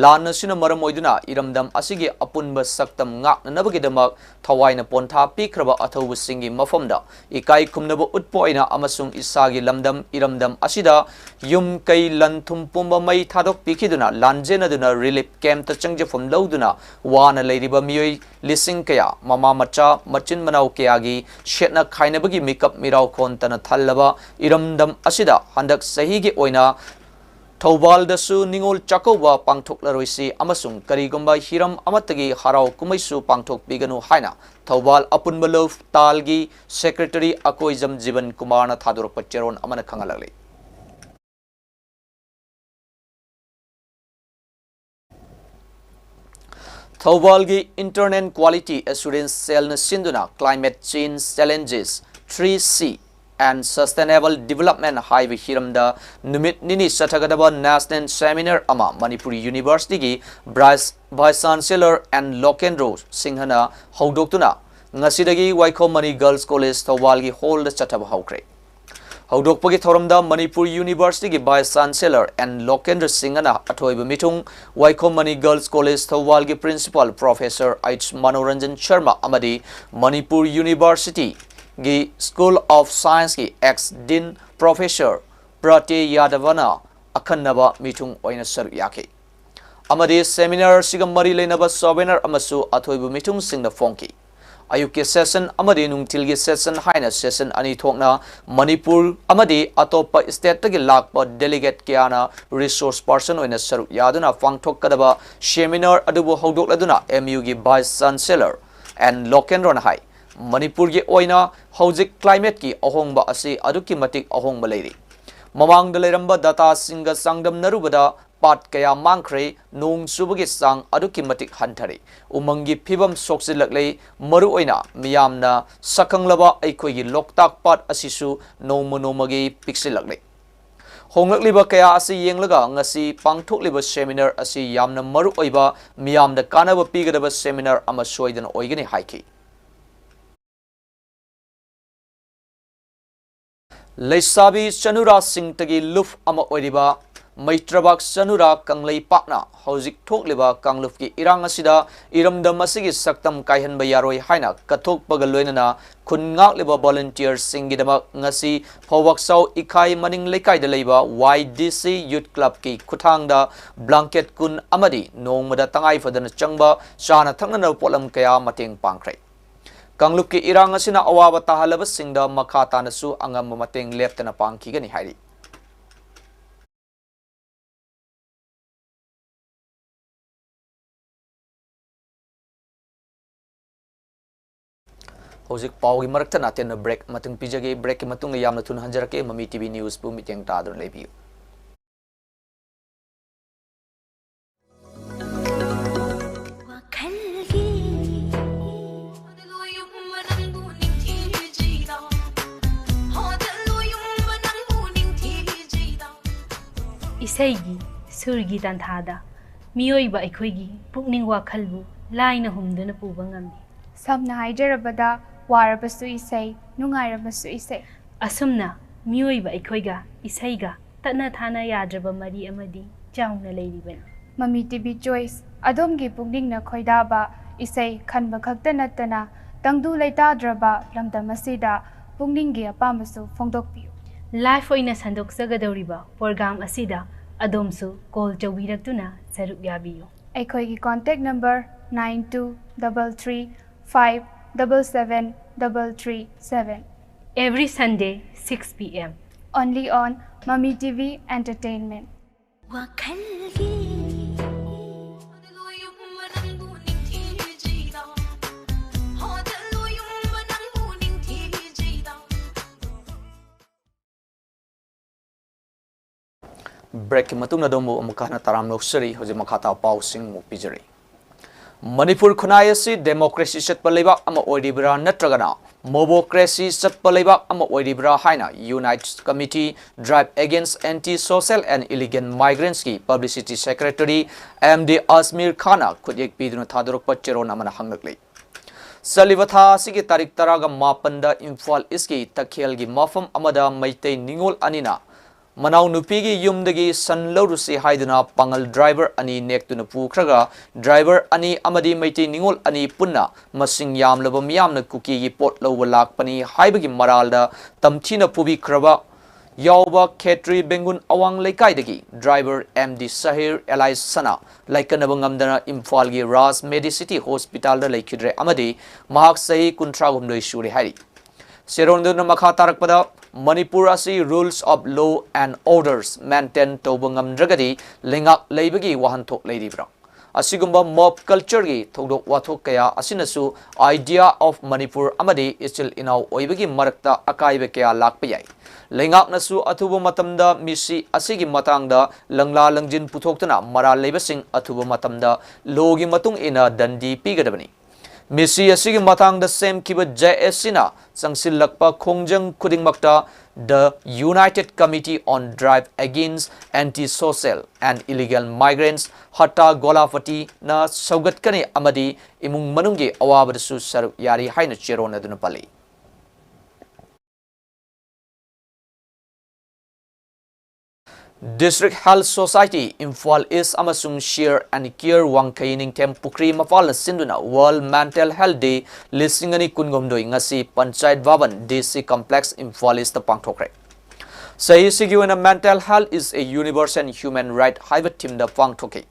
ꯂꯥꯟ ꯑꯁꯤꯅ ꯃꯔꯝ ꯑꯣꯏꯗꯨꯅ ꯏꯔꯝꯗꯝ ꯑꯁꯤꯒꯤ ꯑꯄꯨꯟꯕ ꯁꯛꯇꯝ ꯉꯥꯛꯅꯅꯕꯒꯤꯗꯃꯛ ꯊꯋꯥꯏꯅ ꯄꯣꯟꯊꯥ ꯄꯤꯈ꯭ꯔꯕ ꯑꯊꯧꯕꯁꯤꯡꯒꯤ ꯃꯐꯝꯗ ꯏꯀꯥꯏ ꯈꯨꯝꯅꯕ ꯎꯠꯄ ꯑꯣꯏꯅ ꯑꯃꯁꯨꯡ ꯏꯁꯥꯒꯤ ꯂꯝꯗꯝ ꯏꯔꯝꯗꯝ ꯑꯁꯤꯗ ꯌꯨꯝ ꯀꯩ ꯂꯟ ꯊꯨꯝ ꯄꯨꯝꯕ ꯃꯩ ꯊꯥꯗꯣꯛꯄꯤꯈꯤꯗꯨꯅ ꯂꯥꯟꯖꯦꯟꯅꯗꯨꯅ ꯔꯤꯂꯤꯐ ꯀꯦꯝꯞꯇ ꯆꯪꯖꯐꯝ ꯂꯧꯗꯨꯅ ꯋꯥꯅ ꯂꯩꯔꯤꯕ ꯃꯤꯑꯣꯏ ꯂꯤꯁꯤꯡ ꯀꯌꯥ, ꯃꯃꯥ ꯃꯆꯥ, ꯃꯆꯤꯟ ꯃꯅꯥꯎ ꯀꯌꯥꯒꯤ ꯁꯦꯠꯅ ꯈꯥꯏꯅꯕꯒꯤ ꯃꯤꯀꯞ ꯃꯤꯔꯥꯎ ꯈꯣꯟꯇꯅ ꯊꯜꯂꯕ ꯏꯔꯝꯗꯝ ꯑꯁꯤꯗ ꯍꯟꯗꯛ ꯆꯍꯤꯒꯤ ꯑꯣꯏꯅ ꯊꯧꯕꯥꯜꯗꯁꯨ ꯅꯤꯉꯣꯜ ꯆꯥꯛꯀꯧꯕ ꯄꯥꯡꯊꯣꯛꯂꯔꯣꯏꯁꯤ ꯑꯃꯁꯨꯡ ꯀꯔꯤꯒꯨꯝꯕ ꯍꯤꯔꯝ ꯑꯃꯠꯇꯒꯤ ꯍꯔꯥꯎ ꯀꯨꯝꯍꯩꯁꯨ ꯄꯥꯡꯊꯣꯛꯄꯤꯒꯅꯨ ꯍꯥꯏꯅ ꯊꯧꯕꯥꯜ ꯑꯄꯨꯟꯕ ꯂꯨꯞ ꯇꯥꯜꯒꯤ ꯁꯦꯀ꯭ꯔꯦꯇꯔꯤ ꯑꯀꯣꯏꯖꯝ ꯖꯤꯕꯟ ꯀꯨꯃꯥꯔꯅ ꯊꯥꯗꯣꯔꯛꯄ ꯆꯦꯔꯣꯜ ꯑꯃꯅ ꯈꯪꯍꯜꯂꯛꯂꯤ꯫ ꯊꯧꯕꯥꯜꯒꯤ Internal Quality Assurance Cellꯅ ꯁꯤꯟꯗꯨꯅ Climate Change Challenges three C and Sustainable Development ꯍꯥꯏꯕ ꯍꯤꯔꯝꯗ ꯅꯨꯃꯤꯠ ꯅꯤꯅꯤ ꯆꯠꯊꯒꯗꯕ National Seminar ꯑꯃ ꯃꯅꯤꯄꯨꯔ University ꯒꯤ Vice, Vice Chancellor N ꯂꯣꯀꯦꯟꯗ꯭ꯔꯣ ꯁꯤꯡꯍꯅ ꯍꯧꯗꯣꯛꯇꯨꯅ ꯉꯁꯤꯗꯒꯤ ꯋꯥꯏꯈꯣꯝ ꯃꯅꯤ Girls College ꯊꯧꯕꯥꯜꯒꯤ hall ꯗ ꯆꯠꯊꯕ ꯍꯧꯈ꯭ꯔꯦ꯫ ꯍꯧꯗꯣꯛꯄꯒꯤ ꯊꯧꯔꯝꯗ ꯃꯅꯤꯄꯨꯔ University ꯒꯤ Vice Chancellor N ꯂꯣꯀꯦꯟꯗ꯭ꯔ ꯁꯤꯡꯍꯅ ꯑꯊꯣꯏꯕ ꯃꯤꯊꯨꯡ, ꯋꯥꯏꯈꯣꯝ ꯃꯅꯤ Girls College ꯊꯧꯕꯥꯜꯒꯤ Principal Professor H Manoranjan Sharma ꯑꯃꯗꯤ ꯃꯅꯤꯄꯨꯔ University ꯒꯤ School of Science ꯀꯤ ex Dean Professor ꯄ꯭ꯔꯇꯦ ꯌꯥꯗꯕꯅ ꯑꯈꯟꯅꯕ ꯃꯤꯊꯨꯡ ꯑꯣꯏꯅ ꯁꯔꯨꯛ ꯌꯥꯈꯤ꯫ ꯑꯃꯗꯤ seminar ꯑꯁꯤꯒ ꯃꯔꯤ ꯂꯩꯅꯕ souvenir ꯑꯃꯁꯨ ꯑꯊꯣꯏꯕ ꯃꯤꯊꯨꯡꯁꯤꯡꯅ ꯐꯣꯡꯈꯤ꯫ ꯑꯌꯨꯛꯀꯤ session ꯑꯃꯗꯤ ꯅꯨꯡꯊꯤꯜꯒꯤ session ꯍꯥꯏꯅ session ꯑꯅꯤ ꯊꯣꯛꯅ ꯃꯅꯤꯄꯨꯔ ꯑꯃꯗꯤ ꯑꯇꯣꯞꯄ state ꯇꯒꯤ ꯂꯥꯛꯄ delegate ꯀꯌꯥꯅ resource person ꯑꯣꯏꯅ ꯁꯔꯨꯛ ꯌꯥꯗꯨꯅ ꯄꯥꯡꯊꯣꯛꯀꯗꯕ seminar ꯑꯗꯨꯕꯨ ꯍꯧꯗꯣꯛꯂꯗꯨꯅ M U ꯒꯤ Vice Chancellor N ꯂꯣꯀꯦꯟꯗ꯭ꯔꯣꯅ ꯍꯥꯏ, ꯃꯅꯤꯄꯨꯔꯒꯤ ꯑꯣꯏꯅ ꯍꯧꯖꯤꯛ climate ꯀꯤ ꯑꯍꯣꯡꯕ ꯑꯁꯤ ꯑꯗꯨꯛꯀꯤ ꯃꯇꯤꯛ ꯑꯍꯣꯡꯕ ꯂꯩꯔꯤ꯫ ꯃꯃꯥꯡꯗ ꯂꯩꯔꯝꯕ data ꯁꯤꯡꯒ ꯆꯥꯡꯗꯝꯅꯔꯨꯕꯗ ꯄꯥꯠ ꯀꯌꯥ ꯃꯥꯡꯈ꯭ꯔꯦ, ꯅꯣꯡ ꯆꯨꯕꯒꯤ ꯆꯥꯡ ꯑꯗꯨꯛꯀꯤ ꯃꯇꯤꯛ ꯍꯟꯊꯔꯦ, ꯎꯃꯪꯒꯤ ꯐꯤꯕꯝ ꯁꯣꯛꯆꯤꯜꯂꯛꯂꯦ, ꯃꯔꯨꯑꯣꯏꯅ ꯃꯤꯌꯥꯝꯅ ꯁꯛꯈꯪꯂꯕ ꯑꯩꯈꯣꯏꯒꯤ ꯂꯣꯛꯇꯥꯛ ꯄꯥꯠ ꯑꯁꯤꯁꯨ ꯅꯣꯡꯃ ꯅꯣꯡꯃꯒꯤ ꯄꯤꯛꯁꯤꯜꯂꯛꯂꯦ꯫ ꯍꯣꯡꯂꯛꯂꯤꯕ ꯀꯌꯥ ꯑꯁꯤ ꯌꯦꯡꯂꯒ ꯉꯁꯤ ꯄꯥꯡꯊꯣꯛꯂꯤꯕ seminar ꯑꯁꯤ ꯌꯥꯝꯅ ꯃꯔꯨꯑꯣꯏꯕ, ꯃꯤꯌꯥꯝꯗ ꯀꯥꯟꯅꯕ ꯄꯤꯒꯗꯕ seminar ꯑꯃ ꯁꯣꯏꯗꯅ ꯑꯣꯏꯒꯅꯤ ꯍꯥꯏꯈꯤ꯫ ꯂꯩꯁꯥꯕꯤ ꯆꯅꯨꯔꯥꯁꯤꯡꯇꯒꯤ ꯂꯨꯞ ꯑꯃ ꯑꯣꯏꯔꯤꯕ ꯃꯩꯇ꯭ꯔꯕꯥꯛ ꯆꯅꯨꯔꯥ ꯀꯪꯂꯩꯄꯥꯛꯅ ꯍꯧꯖꯤꯛ ꯊꯣꯛꯂꯤꯕ ꯀꯥꯡꯂꯨꯞꯀꯤ ꯏꯔꯥꯡ ꯑꯁꯤꯗ ꯏꯔꯝꯗꯝ ꯑꯁꯤꯒꯤ ꯁꯛꯇꯝ ꯀꯥꯏꯍꯟꯕ ꯌꯥꯔꯣꯏ ꯍꯥꯏꯅ ꯀꯠꯊꯣꯛꯄꯒ ꯂꯣꯏꯅꯅ ꯈꯨꯟ ꯉꯥꯛꯂꯤꯕ volunteer ꯁꯤꯡꯒꯤꯗꯃꯛ ꯉꯁꯤ ꯐꯧꯕꯥꯛꯆꯥꯎ ꯏꯈꯥꯏ ꯃꯅꯤꯡ ꯂꯩꯀꯥꯏꯗ ꯂꯩꯕ Y D C Youth Club ꯀꯤ ꯈꯨꯠꯊꯥꯡꯗ blanket ꯀꯨꯟ ꯑꯃꯗꯤ ꯅꯣꯡꯃꯗ ꯇꯉꯥꯏ ꯐꯗꯅ ꯆꯪꯕ ꯆꯥꯅ ꯊꯛꯅꯅꯕ ꯄꯣꯠꯂꯝ ꯀꯌꯥ ꯃꯇꯦꯡ ꯄꯥꯡꯈ꯭ꯔꯦ꯫ ꯀꯥꯡꯂꯨꯞꯀꯤ ꯏꯔꯥꯡ ꯑꯁꯤꯅ ꯑꯋꯥꯕ ꯇꯥꯍꯜꯂꯕꯁꯤꯡꯗ ꯃꯈꯥ ꯇꯥꯅꯁꯨ ꯑꯉꯝꯕ ꯃꯇꯦꯡ ꯂꯦꯞꯇꯅ ꯄꯥꯡꯈꯤꯒꯅꯤ ꯍꯥꯏꯔꯤ꯫ ꯍꯧꯖꯤꯛ ꯄꯥꯎꯒꯤ ꯃꯔꯛꯇ ꯅꯥꯇꯦꯟꯅ break ꯑꯃꯇꯪ ꯄꯤꯖꯒꯦ꯫ Break ꯀꯤ ꯃꯇꯨꯡꯗ ꯌꯥꯝꯅ ꯊꯨꯅ ꯍꯟꯖꯔꯛꯀꯦ꯫ ꯃꯃꯤ T V News ꯄꯨ ꯃꯤꯠꯌꯦꯡ ꯇꯥꯗꯨꯅ ꯂꯩꯕꯤꯌꯨ꯫ ꯋꯥꯈꯜꯒꯤ ꯏꯁꯩꯒꯤ ꯁꯨꯔꯒꯤ ꯇꯥꯟꯊꯥꯗ ꯃꯤꯑꯣꯏꯕ ꯑꯩꯈꯣꯏꯒꯤ ꯄꯨꯛꯅꯤꯡ ꯋꯥꯈꯜꯕꯨ ꯂꯥꯏꯅ ꯍꯨꯝꯗꯨꯅ ꯄꯨꯕ ꯉꯝꯃꯤ꯫ ꯁꯝꯅ ꯍꯥꯏꯖꯔꯕꯗ, ꯋꯥꯔꯕꯁꯨ ꯏꯁꯩ, ꯅꯨꯡꯉꯥꯏꯔꯕꯁꯨ ꯏꯁꯩ꯫ ꯑꯁꯨꯝꯅ ꯃꯤꯑꯣꯏꯕ ꯑꯩꯈꯣꯏꯒ ꯏꯁꯩꯒ ꯇꯠꯅ ꯊꯥꯅ ꯌꯥꯗ꯭ꯔꯕ ꯃꯔꯤ ꯑꯃꯗꯤ ꯆꯥꯎꯅ ꯂꯩꯔꯤꯕꯅꯤ꯫ ꯃꯃꯤ ꯇꯤ ꯚꯤ ꯆꯣꯏꯁ, ꯑꯗꯣꯝꯒꯤ ꯄꯨꯛꯅꯤꯡꯅ ꯈꯣꯏꯗꯥꯕ ꯏꯁꯩ ꯈꯟꯕ ꯈꯛꯇ ꯅꯠꯇꯅ, ꯇꯪꯗꯨ ꯂꯩꯇꯥꯗ꯭ꯔꯕ ꯂꯝꯗꯝ ꯑꯁꯤꯗ ꯄꯨꯛꯅꯤꯡꯒꯤ ꯑꯄꯥꯝꯕꯁꯨ ꯐꯣꯡꯗꯣꯛꯄꯤꯌꯨ꯫ ꯂꯥꯏꯐ ꯑꯣꯏꯅ ꯁꯟꯗꯣꯛꯆꯒꯗꯧꯔꯤꯕ ꯄ꯭ꯔꯣꯒ꯭ꯔꯥꯝ ꯑꯁꯤꯗ ꯑꯗꯣꯝꯁꯨ ꯀꯣꯜ ꯇꯧꯕꯤꯔꯛꯇꯨꯅ ꯁꯔꯨꯛ ꯌꯥꯕꯤꯌꯨ꯫ ꯑꯩꯈꯣꯏꯒꯤ contact number nine two double three five double seven double three seven. Every Sunday, six P M. Only on Mami T V Entertainment. ꯋꯥꯈꯜꯒꯤ ꯕ꯭ꯔꯦꯛꯀꯤ ꯃꯇꯨꯡꯗ ꯑꯗꯣꯝꯕꯨ ꯑꯃꯨꯛꯀ ꯍꯟꯅ ꯇꯔꯥꯝꯅ ꯑꯣꯛꯆꯔꯤ꯫ ꯍꯧꯖꯤꯛ ꯃꯈꯥ ꯇꯥꯕ ꯄꯥꯎꯁꯤꯡ ꯑꯃꯨꯛ ꯄꯤꯖꯔꯤ꯫ ꯃꯅꯤꯄꯨꯔ ꯈꯨꯟꯅꯥꯏ ꯑꯁꯤ ꯗꯦꯃꯣꯀ꯭ꯔꯦꯁꯤ ꯆꯠꯄ ꯂꯩꯕꯥꯛ ꯑꯃ ꯑꯣꯏꯔꯤꯕ꯭ꯔꯥ ꯅꯠꯇ꯭ꯔꯒꯅ ꯃꯣꯕꯣꯀ꯭ꯔꯦꯁꯤ ꯆꯠꯄ ꯂꯩꯕꯥꯛ ꯑꯃ ꯑꯣꯏꯔꯤꯕ꯭ꯔꯥ ꯍꯥꯏꯅ Unite Committee Drive Against Anti Social and Illegal Migrants ꯀꯤ publicity secretary M D Ajmer ꯈꯥꯟꯅ ꯈꯨꯠꯌꯦꯛ ꯄꯤꯗꯨꯅ ꯊꯥꯗꯣꯔꯛꯄ ꯆꯦꯔꯣꯜ ꯑꯃꯅ ꯍꯪꯂꯛꯂꯤ꯫ ꯆꯠꯂꯤꯕ ꯊꯥ ꯑꯁꯤꯒꯤ ꯇꯥꯔꯤꯛ ꯇꯔꯥꯒ ꯃꯥꯄꯟꯗ ꯏꯝꯐꯥꯜ ꯏꯁꯀꯤ ꯇꯈꯦꯜꯒꯤ ꯃꯐꯝ ꯑꯃꯗ ꯃꯩꯇꯩ ꯅꯤꯉꯣꯜ ꯑꯅꯤꯅ ꯃꯅꯥꯎꯅꯨꯄꯤꯒꯤ ꯌꯨꯝꯗꯒꯤ ꯁꯟ ꯂꯧꯔꯨꯁꯤ ꯍꯥꯏꯗꯨꯅ ꯄꯥꯡꯒꯜ ꯗ꯭ꯔꯥꯏꯚꯔ ꯑꯅꯤ ꯅꯦꯛꯇꯨꯅ ꯄꯨꯈ꯭ꯔꯒ, ꯗ꯭ꯔꯥꯏꯚꯔ ꯑꯅꯤ ꯑꯃꯗꯤ ꯃꯩꯇꯩ ꯅꯤꯉꯣꯜ ꯑꯅꯤ ꯄꯨꯟꯅ ꯃꯁꯤꯡ ꯌꯥꯝꯂꯕ ꯃꯤꯌꯥꯝꯅ ꯀꯨꯀꯤꯒꯤ ꯄꯣꯠ ꯂꯧꯕ ꯂꯥꯛꯄꯅꯤ ꯍꯥꯏꯕꯒꯤ ꯃꯔꯥꯜꯗ ꯇꯝꯊꯤꯅ ꯐꯨꯕꯤꯈ꯭ꯔꯕ ꯌꯥꯎꯕ ꯈꯦꯇ꯭ꯔꯤ ꯕꯦꯡꯒꯨꯟ ꯑꯋꯥꯡ ꯂꯩꯀꯥꯏꯗꯒꯤ ꯗ꯭ꯔꯥꯏꯚꯔ M D ꯁꯍꯤꯔ alias ꯁꯅꯥ ꯂꯥꯏꯀꯠꯅꯕ ꯉꯝꯗꯅ ꯏꯝꯐꯥꯜꯒꯤ ꯔꯥꯖ ꯃꯦꯗꯤꯁꯤꯇꯤ ꯍꯣꯁꯄꯤꯇꯥꯜꯗ ꯂꯩꯈꯤꯗ꯭ꯔꯦ ꯑꯃꯗꯤ ꯃꯍꯥꯛ ꯆꯍꯤ ꯀꯨꯟꯊ꯭ꯔꯥꯍꯨꯝꯗꯣꯏ ꯁꯨꯔꯦ ꯍꯥꯏꯔꯤ꯫ ꯆꯦꯔꯣꯜꯗꯨꯅ ꯃꯈꯥ ꯇꯥꯔꯛꯄꯗ, ꯃꯅꯤꯄꯨꯔ ꯑꯁꯤ rules of law and orders maintain ꯇꯧꯕ ꯉꯝꯗ꯭ꯔꯒꯗꯤ ꯂꯩꯉꯥꯛ ꯂꯩꯕꯒꯤ ꯋꯥꯍꯟꯊꯣꯛ ꯂꯩꯔꯤꯕ꯭ꯔꯥ? ꯑꯁꯤꯒꯨꯝꯕ mob culture ꯒꯤ ꯊꯧꯗꯣꯛ ꯋꯥꯊꯣꯛ ꯀꯌꯥ ꯑꯁꯤꯅꯁꯨ idea of ꯃꯅꯤꯄꯨꯔ ꯑꯃꯗꯤ ꯏꯆꯤꯜ ꯏꯅꯥꯎ ꯑꯣꯏꯕꯒꯤ ꯃꯔꯛꯇ ꯑꯀꯥꯏꯕ ꯀꯌꯥ ꯂꯥꯛꯄ ꯌꯥꯏ꯫ ꯂꯩꯉꯥꯛꯅꯁꯨ ꯑꯊꯨꯕ ꯃꯇꯝꯗ ꯃꯤꯁꯤ ꯑꯁꯤꯒꯤ ꯃꯇꯥꯡꯗ ꯂꯪꯂꯥ ꯂꯪꯖꯤꯟ ꯄꯨꯊꯣꯛꯇꯨꯅ ꯃꯔꯥꯜ ꯂꯩꯕꯁꯤꯡ ꯑꯊꯨꯕ ꯃꯇꯝꯗ law ꯒꯤ ꯃꯇꯨꯡ ꯏꯟꯅ ꯗꯟꯗꯤ ꯄꯤꯒꯗꯕꯅꯤ꯫ ꯃꯤꯁꯤ ꯑꯁꯤꯒꯤ ꯃꯇꯥꯡꯗ ꯁꯦꯝꯈꯤꯕ J S C ꯅ ꯆꯪꯁꯤꯜꯂꯛꯄ ꯈꯣꯡꯖꯪ ꯈꯨꯗꯤꯡꯃꯛꯇ The United Committee on Drive Against Antisocial and Illegal Migrants, ꯍꯠꯇꯥ ꯒꯣꯂꯥꯄꯇꯤꯅ ꯁꯧꯒꯠꯀꯅꯤ ꯑꯃꯗꯤ ꯏꯃꯨꯡ ꯃꯅꯨꯡꯒꯤ ꯑꯋꯥꯕꯗꯁꯨ ꯁꯔꯨꯛ ꯌꯥꯔꯤ ꯍꯥꯏꯅ ꯆꯦꯔꯣꯟ ꯑꯗꯨꯅ ꯄꯜꯂꯤ꯫ District Health Society ꯏꯝꯐꯥꯜ ꯏꯁ ꯑꯃꯁꯨꯡ Share and Care ꯋꯥꯡꯈꯩ ꯅꯤꯡꯊꯦꯝ ꯄꯨꯈ꯭ꯔꯤ ꯃꯄꯥꯜꯅ ꯁꯤꯟꯗꯨꯅ World Mental Health Day ꯂꯤꯁꯤꯡ ꯑꯅꯤ ꯀꯨꯟꯍꯨꯝꯗꯣꯏ ꯉꯁꯤ ꯄꯟꯆꯥꯌꯠ ꯚꯕꯟ, ꯗꯤ ꯁꯤ ꯀꯝꯄ꯭ꯂꯦꯛꯁ, ꯏꯝꯐꯥꯜ ꯏꯁꯇ ꯄꯥꯡꯊꯣꯛꯈ꯭ꯔꯦ꯫ ꯆꯍꯤꯁꯤꯒꯤ ꯑꯣꯏꯅ Mental Health is a Universal Human Right ꯍꯥꯏꯕ ꯊꯤꯝꯗ ꯄꯥꯡꯊꯣꯛꯈꯤ꯫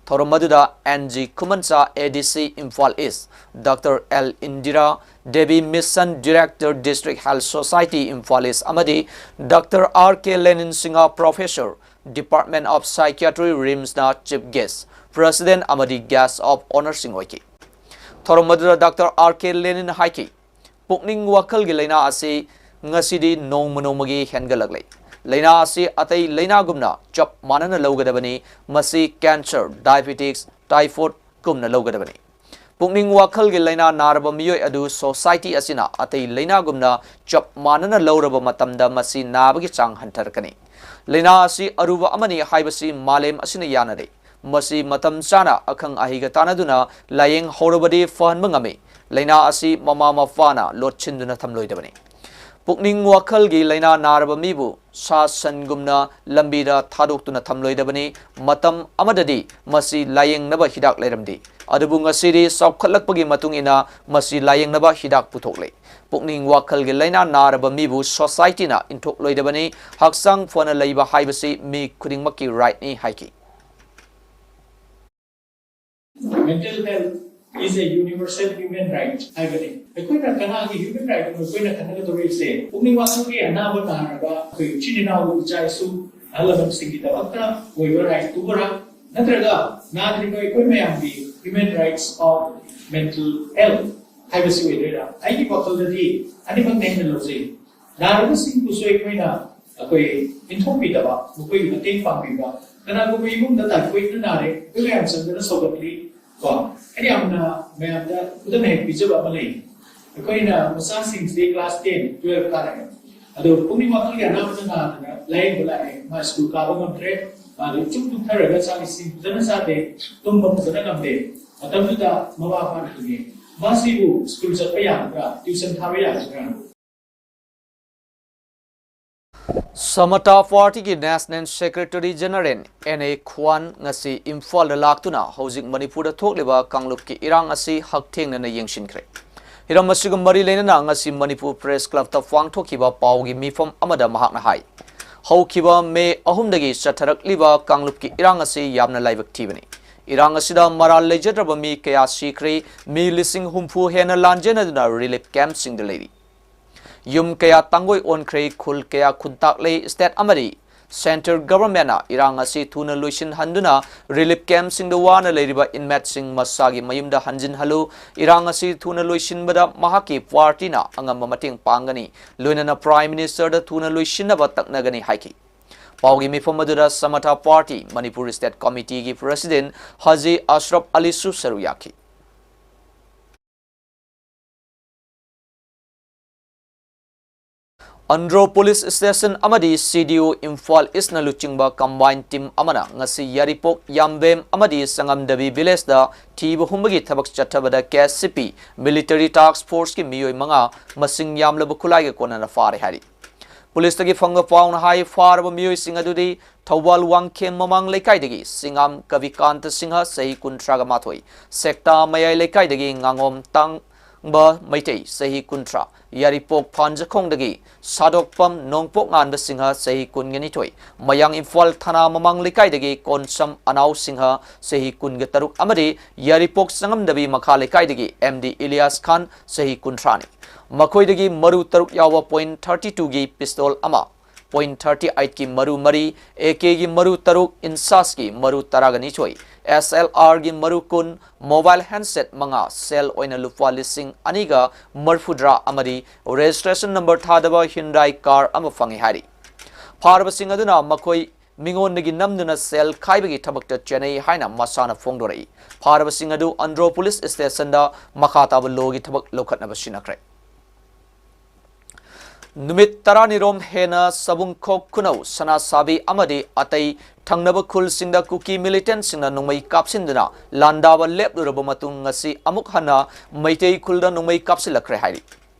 ꯊꯧꯔꯝ ꯑꯗꯨꯗ and G ꯈꯨꯃꯟꯆꯥ, A D C Imphal east, doctor L Indira Devi, mission director, District Health Society Imphal east, ꯑꯃꯗꯤ doctor R K Lenin Singh, professor, Department of Psychiatry, ꯔꯤꯝꯁꯅ ꯆꯤꯐ ꯒꯦꯁ, ꯄ꯭ꯔꯦꯁꯤꯗꯦꯟꯠ ꯑꯃꯗꯤ guest of ꯑꯣꯅꯔꯁꯤꯡ ꯑꯣꯏꯈꯤ꯫ ꯊꯧꯔꯝ ꯑꯗꯨꯗ ꯗꯥꯛꯇꯔ ꯑꯥꯔ ꯀꯦ ꯂꯦꯅꯤꯟ ꯍꯥꯏꯈꯤ, ꯄꯨꯛꯅꯤꯡ ꯋꯥꯈꯜꯒꯤ ꯂꯥꯏꯅꯥ ꯑꯁꯤ ꯉꯁꯤꯗꯤ ꯅꯣꯡꯃ ꯅꯣꯡꯃꯒꯤ ꯍꯦꯟꯒꯠꯂꯛꯂꯦ꯫ ꯂꯥꯏꯅꯥ ꯑꯁꯤ ꯑꯇꯩ ꯂꯥꯏꯅꯥꯒꯨꯝꯅ ꯆꯞ ꯃꯥꯟꯅꯅ ꯂꯧꯒꯗꯕꯅꯤ꯫ ꯃꯁꯤ ꯀꯦꯟꯁꯔ, ꯗꯥꯏꯕꯦꯇꯤꯛꯁ, ꯇꯥꯏꯐꯣꯏꯗ ꯀꯨꯝꯅ ꯂꯧꯒꯗꯕꯅꯤ꯫ ꯄꯨꯛꯅꯤꯡ ꯋꯥꯈꯜꯒꯤ ꯂꯥꯏꯅꯥ ꯅꯥꯔꯕ ꯃꯤꯑꯣꯏ ꯑꯗꯨ ꯁꯣꯁꯥꯏꯇꯤ ꯑꯁꯤꯅ ꯑꯇꯩ ꯂꯥꯏꯅꯥꯒꯨꯝꯅ ꯆꯞ ꯃꯥꯟꯅꯅ ꯂꯧꯔꯕ ꯃꯇꯝꯗ ꯃꯁꯤ ꯅꯥꯕꯒꯤ ꯆꯥꯡ ꯍꯟꯊꯔꯛꯀꯅꯤ꯫ ꯂꯥꯏꯅꯥ ꯑꯁꯤ ꯑꯔꯨꯕ ꯑꯃꯅꯤ ꯍꯥꯏꯕꯁꯤ ꯃꯥꯂꯦꯝ ꯑꯁꯤꯅ ꯌꯥꯅꯔꯦ꯫ ꯃꯁꯤ ꯃꯇꯝ ꯆꯥꯅ ꯑꯈꯪ ꯑꯍꯩꯒ ꯇꯥꯟꯅꯗꯨꯅ ꯂꯥꯌꯦꯡ ꯍꯧꯔꯕꯗꯤ ꯐꯍꯟꯕ ꯉꯝꯃꯤ꯫ ꯂꯥꯏꯅꯥ ꯑꯁꯤ ꯃꯃꯥ ꯃꯄꯥꯅ ꯂꯣꯠꯁꯤꯟꯗꯨꯅ ꯊꯝꯂꯣꯏꯗꯕꯅꯤ꯫ ꯄꯨꯛꯅꯤꯡ ꯋꯥꯈꯜꯒꯤ ꯂꯥꯏꯅꯥ ꯅꯥꯔꯕ ꯃꯤꯕꯨ ꯁꯥ ꯁꯟꯒꯨꯝꯅ ꯂꯝꯕꯤꯗ ꯊꯥꯗꯣꯛꯇꯨꯅ ꯊꯝꯂꯣꯏꯗꯕꯅꯤ꯫ ꯃꯇꯝ ꯑꯃꯗꯗꯤ ꯃꯁꯤ ꯂꯥꯌꯦꯡꯅꯕ ꯍꯤꯗꯥꯛ ꯂꯩꯔꯝꯗꯦ, ꯑꯗꯨꯕꯨ ꯉꯁꯤꯗꯤ ꯆꯥꯎꯈꯠꯂꯛꯄꯒꯤ ꯃꯇꯨꯡ ꯏꯟꯅ ꯃꯁꯤ ꯂꯥꯌꯦꯡꯅꯕ ꯍꯤꯗꯥꯛ ꯄꯨꯊꯣꯛꯂꯦ꯫ ꯄꯨꯛꯅꯤꯡ ꯋꯥꯈꯜꯒꯤ ꯂꯥꯏꯅꯥ ꯅꯥꯔꯕ ꯃꯤꯕꯨ ꯁꯣꯁꯥꯏꯇꯤꯅ ꯏꯟꯊꯣꯛꯂꯣꯏꯗꯕꯅꯤ꯫ ꯍꯛꯆꯥꯡ ꯐꯅ ꯂꯩꯕ ꯍꯥꯏꯕꯁꯤ ꯃꯤ ꯈꯨꯗꯤꯡꯃꯛꯀꯤ ꯔꯥꯏꯠꯅꯤ ꯍꯥꯏꯈꯤ꯫ Mental health is a universal human right ꯍꯥꯏꯕꯅꯤ꯫ ꯑꯩꯈꯣꯏꯅ ꯀꯅꯥꯒꯤ human right ꯅꯣ ꯑꯩꯈꯣꯏꯅ ꯈꯟꯅꯒꯗꯧꯔꯤꯁꯦ? ꯄꯨꯛꯅꯤꯡ ꯋꯥꯈꯜꯒꯤ ꯑꯅꯥꯕ ꯅꯥꯔꯕ ꯑꯩꯈꯣꯏ ꯏꯆꯤꯟ ꯏꯅꯥꯎ, ꯏꯆꯥ ꯏꯁꯨ, ꯑꯍꯜ ꯂꯃꯟꯁꯤꯡꯒꯤꯗꯃꯛꯇ ꯑꯣꯏꯕ right ꯇꯨꯕꯨꯔꯥ, ꯅꯠꯇ꯭ꯔꯒ ꯅꯥꯗ꯭ꯔꯤꯕ ꯑꯩꯈꯣꯏ ꯃꯌꯥꯝꯒꯤ human rights of mental health ꯍꯥꯏꯕꯁꯤ ꯑꯣꯏꯗꯣꯏꯔꯥ? ꯑꯩꯒꯤ ꯋꯥꯈꯜꯗꯗꯤ ꯑꯅꯤꯃꯛꯅꯦ ꯍꯥꯏꯅ ꯂꯧꯖꯩ꯫ ꯅꯥꯔꯕꯁꯤꯡꯕꯨꯁꯨ ꯑꯩꯈꯣꯏꯅ ꯑꯩꯈꯣꯏ ꯏꯟꯊꯣꯛꯄꯤꯗꯕ, ꯃꯈꯣꯏꯒꯤ ꯃꯇꯦꯡ ꯄꯥꯡꯕꯤꯕ, ꯀꯅꯥꯒꯨꯝꯕ ꯏꯃꯨꯡꯗ ꯇꯥꯏꯐꯣꯏꯗꯅ ꯅꯥꯔꯦ, ꯑꯩꯈꯣꯏ ꯃꯌꯥꯝ ꯆꯪꯗꯅ ꯁꯧꯒꯠꯂꯤ꯫ ꯀꯣ, ꯑꯩ ꯌꯥꯝꯅ ꯃꯌꯥꯝꯗ ꯈꯨꯗꯝ ꯍꯦꯛ ꯄꯤꯖꯕ ꯑꯃ ꯂꯩ꯫ ꯑꯩꯈꯣꯏꯅ ꯃꯆꯥꯁꯤꯡꯁꯦ ꯀ꯭ꯂꯥꯁ ꯇꯦꯟ, ꯇꯨꯋꯦꯜꯐ ꯀꯥꯔꯦ, ꯑꯗꯨ ꯄꯨꯛꯅꯤꯡ ꯋꯥꯈꯜꯒꯤ ꯑꯅꯥꯕꯅ ꯅꯥꯗꯅ ꯂꯥꯌꯦꯡꯕ ꯂꯥꯛꯑꯦ꯫ ꯃꯥ ꯁ꯭ꯀꯨꯜ ꯀꯥꯕ ꯉꯝꯗ꯭ꯔꯦ꯫ ꯃꯥꯗꯤ ꯏꯆꯨꯝ ꯇꯨꯝꯊꯔꯒ ꯆꯥꯛ ꯏꯁꯤꯡ ꯐꯖꯅ ꯆꯥꯗꯦ, ꯇꯨꯝꯕ ꯐꯖꯅ ꯉꯝꯗꯦ꯫ ꯃꯇꯝꯗꯨꯗ ꯃꯃꯥ ꯃꯄꯥꯅ ꯍꯪꯉꯦ, "ꯃꯥꯁꯤꯕꯨ ꯁ꯭ꯀꯨꯜ ꯆꯠꯄ ꯌꯥꯒꯗ꯭ꯔꯥ? ꯇ꯭ꯌꯨꯁꯟ ꯊꯥꯕ ꯌꯥꯒꯗ꯭ꯔꯥ?" ꯁꯃꯇꯥ ꯄꯥꯔꯇꯤꯒꯤ national secretary general N A Khan ꯉꯁꯤ ꯏꯝꯐꯥꯜꯗ ꯂꯥꯛꯇꯨꯅ ꯍꯧꯖꯤꯛ ꯃꯅꯤꯄꯨꯔꯗ ꯊꯣꯛꯂꯤꯕ ꯀꯥꯡꯂꯨꯞꯀꯤ ꯏꯔꯥꯡ ꯑꯁꯤ ꯍꯛꯊꯦꯡꯅꯅ ꯌꯦꯡꯁꯤꯟꯈ꯭ꯔꯦ꯫ ꯍꯤꯔꯝ ꯑꯁꯤꯒ ꯃꯔꯤ ꯂꯩꯅꯅ ꯉꯁꯤ ꯃꯅꯤꯄꯨꯔ ꯄ꯭ꯔꯦꯁ ꯀ꯭ꯂꯕꯇ ꯄꯥꯡꯊꯣꯛꯈꯤꯕ ꯄꯥꯎꯒꯤ ꯃꯤꯐꯝ ꯑꯃꯗ ꯃꯍꯥꯛꯅ ꯍꯥꯏ, ꯍꯧꯈꯤꯕ ꯃꯦ ꯑꯍꯨꯝꯗꯒꯤ ꯆꯠꯊꯔꯛꯂꯤꯕ ꯀꯥꯡꯂꯨꯞꯀꯤ ꯏꯔꯥꯡ ꯑꯁꯤ ꯌꯥꯝꯅ ꯂꯥꯏꯕꯛ ꯊꯤꯕꯅꯤ꯫ ꯏꯔꯥꯡ ꯑꯁꯤꯗ ꯃꯔꯥꯜ ꯂꯩꯖꯗ꯭ꯔꯕ ꯃꯤ ꯀꯌꯥ ꯁꯤꯈ꯭ꯔꯦ, ꯃꯤ ꯂꯤꯁꯤꯡ ꯍꯨꯝꯐꯨ ꯍꯦꯟꯅ ꯂꯥꯟꯖꯦꯟꯅꯗꯨꯅ ꯔꯤꯂꯤꯐ ꯀꯦꯝꯞꯁꯤꯡꯗ ꯂꯩꯔꯤ꯫ ꯌꯨꯝ ꯀꯌꯥ ꯇꯥꯡꯒꯣꯏ ꯑꯣꯟꯈ꯭ꯔꯦ, ꯈꯨꯜ ꯀꯌꯥ ꯈꯨꯟꯇꯥꯛꯂꯦ꯫ ꯁ꯭ꯇꯦꯠ ꯑꯃꯗꯤ ꯁꯦꯟꯇꯔ ꯒꯚꯔꯟꯃꯦꯟꯠꯅ ꯏꯔꯥꯡ ꯑꯁꯤ ꯊꯨꯅ ꯂꯣꯏꯁꯤꯟꯍꯟꯗꯨꯅ ꯔꯤꯂꯤꯐ ꯀꯦꯝꯞꯁꯤꯡꯗ ꯋꯥꯅ ꯂꯩꯔꯤꯕ ꯏꯟꯃꯦꯠꯁꯤꯡ ꯃꯁꯥꯒꯤ ꯃꯌꯨꯝꯗ ꯍꯟꯖꯤꯟꯍꯜꯂꯨ꯫ ꯏꯔꯥꯡ ꯑꯁꯤ ꯊꯨꯅ ꯂꯣꯏꯁꯤꯟꯕꯗ ꯃꯍꯥꯛꯀꯤ ꯄꯥꯔꯇꯤꯅ ꯑꯉꯝꯕ ꯃꯇꯦꯡ ꯄꯥꯡꯒꯅꯤ꯫ ꯂꯣꯏꯅꯅ ꯄ꯭ꯔꯥꯏꯝ ꯃꯤꯅꯤꯁꯇꯔꯗ ꯊꯨꯅ ꯂꯣꯏꯁꯤꯟꯅꯕ ꯇꯛꯅꯒꯅꯤ ꯍꯥꯏꯈꯤ꯫ ꯄꯥꯎꯒꯤ ꯃꯤꯐꯝ ꯑꯗꯨꯗ ꯁꯃꯇꯥ ꯄꯥꯔꯇꯤ ꯃꯅꯤꯄꯨꯔ ꯁ꯭ꯇꯦꯠ ꯀꯃꯤꯇꯤꯒꯤ ꯄ꯭ꯔꯁꯤꯗꯦꯟꯠ ꯍꯥꯖꯤ ꯑꯁꯔꯐ ꯑꯂꯤꯁꯨ ꯁꯔꯨꯛ ꯌꯥꯈꯤ꯫ ꯑꯟꯗ꯭ꯔꯣ ꯄꯨꯂꯤꯁ ꯁ꯭ꯇꯦꯁꯟ ꯑꯃꯗꯤ ꯁꯤ ꯗꯤ ꯑꯣ ꯏꯝꯐꯥꯜ ꯏꯁ꯭ꯠꯅ ꯂꯨꯆꯤꯡꯕ ꯀꯝꯕꯥꯏꯟ ꯇꯤꯝ ꯑꯃꯅ ꯉꯁꯤ ꯌꯥꯏꯔꯤꯄꯣꯛ ꯌꯥꯝꯕꯦꯝ ꯑꯃꯗꯤ ꯁꯉꯝꯗꯕꯤ ꯚꯤꯂꯦꯖꯇ ꯊꯤꯕ ꯍꯨꯝꯕꯒꯤ ꯊꯕꯛ ꯆꯠꯊꯕꯗ ꯀꯦ ꯑꯦꯁ ꯁꯤ ꯄꯤ ꯃꯤꯂꯤꯇꯔꯤ ꯇꯥꯁꯛ ꯐꯣꯔꯁꯀꯤ ꯃꯤꯑꯣꯏ ꯃꯉꯥ ꯃꯁꯤꯡ ꯌꯥꯝꯂꯕ ꯈꯨꯠꯂꯥꯏꯒ ꯀꯣꯟꯅꯅ ꯐꯥꯔꯦ ꯍꯥꯏꯔꯤ꯫ ꯄꯨꯂꯤꯁꯇꯒꯤ ꯐꯪꯕ ꯄꯥꯎꯅ ꯍꯥꯏ, ꯐꯥꯔꯕ ꯃꯤꯑꯣꯏꯁꯤꯡ ꯑꯗꯨꯗꯤ ꯊꯧꯕꯥꯜ ꯋꯥꯡꯈꯦꯝ ꯃꯃꯥꯡ ꯂꯩꯀꯥꯏꯗꯒꯤ ꯁꯤꯡꯉꯥꯝ ꯀꯕꯤꯀꯥꯟꯇ ꯁꯤꯡꯍ, ꯆꯍꯤ ꯀꯨꯟꯊ꯭ꯔꯥꯒ ꯃꯥꯊꯣꯏ, ꯁꯦꯛꯇꯥ ꯃꯌꯥꯏ ꯂꯩꯀꯥꯏꯗꯒꯤ ꯉꯥꯉꯣꯝ ꯇꯥꯡꯕ ꯃꯩꯇꯩ, ꯆꯍꯤ ꯀꯨꯟꯊ꯭ꯔꯥ, ꯌꯥꯏꯔꯤꯄꯣꯛ ꯐꯥꯟꯖꯈꯣꯡꯗꯒꯤ ꯁꯥꯗꯣꯛꯄꯝ ꯅꯣꯡꯄꯣꯛ ꯉꯥꯟꯕ ꯁꯤꯡꯍ, ꯆꯍꯤ ꯀꯨꯟꯒ ꯅꯤꯊꯣꯏ, ꯃꯌꯥꯡ ꯏꯝꯐꯥꯜ ꯊꯅꯥ ꯃꯃꯥꯡ ꯂꯩꯀꯥꯏꯗꯒꯤ ꯀꯣꯟꯁꯝ ꯑꯅꯥꯎ ꯁꯤꯡꯍ, ꯆꯍꯤ ꯀꯨꯟꯒ ꯇꯔꯨꯛ ꯑꯃꯗꯤ ꯌꯥꯏꯔꯤꯄꯣꯛ ꯆꯪꯉꯝꯗꯕꯤ ꯃꯈꯥ ꯂꯩꯀꯥꯏꯗꯒꯤ ꯑꯦꯝ ꯗꯤ ꯏꯂꯤꯌꯥꯁ ꯈꯥꯟ, ꯆꯍꯤ ꯀꯨꯟꯊ꯭ꯔꯥꯅꯤ꯫ ꯃꯈꯣꯏꯗꯒꯤ ꯃꯔꯨ ꯇꯔꯨꯛ ꯌꯥꯎꯕ ꯄꯣꯏꯟꯠ ꯊꯥꯔꯇꯤ ꯇꯨꯒꯤ ꯄꯤꯁꯇꯣꯜ ꯑꯃ, ꯄꯣꯏꯟꯠ ꯊꯥꯔꯇꯤ ꯑꯩꯠꯀꯤ ꯃꯔꯨ ꯃꯔꯤ, ꯑꯦ ꯀꯦꯒꯤ ꯃꯔꯨ ꯇꯔꯨꯛ, ꯏꯟꯁꯥꯁꯀꯤ ꯃꯔꯨ ꯇꯔꯥꯒ ꯅꯤꯊꯣꯏ, ꯑꯦꯁ ꯑꯦꯜ ꯑꯥꯔꯒꯤ ꯃꯔꯨ ꯀꯨꯟ, ꯃꯣꯕꯥꯏꯜ ꯍꯦꯟꯁꯦꯠ ꯃꯉꯥ, ꯁꯦꯜ ꯑꯣꯏꯅ ꯂꯨꯄꯥ ꯂꯤꯁꯤꯡ ꯑꯅꯤꯒ ꯃꯔꯤꯐꯨꯇꯔꯥ ꯑꯃꯗꯤ ꯔꯦꯖꯤꯁꯇ꯭ꯔꯦꯁꯟ ꯅꯝꯕꯔ ꯊꯥꯗꯕ ꯍ꯭ꯌꯨꯟꯗꯥꯏ ꯀꯥꯔ ꯑꯃ ꯐꯪꯉꯤ ꯍꯥꯏꯔꯤ꯫ ꯐꯥꯔꯕꯁꯤꯡ ꯑꯗꯨꯅ ꯃꯈꯣꯏ ꯃꯤꯉꯣꯟꯗꯒꯤ ꯅꯝꯗꯨꯅ ꯁꯦꯜ ꯈꯥꯏꯕꯒꯤ ꯊꯕꯛꯇ ꯆꯦꯟꯅꯩ ꯍꯥꯏꯅ ꯃꯁꯥꯅ ꯐꯣꯡꯗꯣꯔꯛꯏ꯫ ꯐꯥꯔꯕꯁꯤꯡ ꯑꯗꯨ ꯑꯟꯗ꯭ꯔꯣ ꯄꯨꯂꯤꯁ ꯁ꯭ꯇꯦꯁꯟꯗ ꯃꯈꯥ ꯇꯥꯕ ꯂꯣꯒꯤ ꯊꯕꯛ ꯂꯧꯈꯠꯅꯕ ꯁꯤꯟꯅꯈ꯭ꯔꯦ꯫ ꯅꯨꯃꯤꯠ ꯇꯔꯥꯅꯤꯔꯣꯝ ꯍꯦꯟꯅ ꯁꯕꯨꯡꯈꯣꯛ ꯈꯨꯅꯧ, ꯁꯅꯥꯁꯥꯕꯤ ꯑꯃꯗꯤ ꯑꯇꯩ ꯊꯪꯅꯕ ꯈꯨꯜꯁꯤꯡꯗ ꯀꯨꯀꯤ militantꯁꯤꯡꯅ ꯅꯣꯡꯃꯩ ꯀꯥꯞꯁꯤꯟꯗꯨꯅ ꯂꯥꯟꯗꯥꯕ ꯂꯦꯞꯂꯨꯔꯕ ꯃꯇꯨꯡ, ꯉꯁꯤ ꯑꯃꯨꯛ ꯍꯟꯅ ꯃꯩꯇꯩ ꯈꯨꯜꯗ ꯅꯣꯡꯃꯩ ꯀꯥꯞꯁꯤꯜꯂꯛꯈ꯭ꯔꯦ ꯍꯥꯏꯔꯤ꯫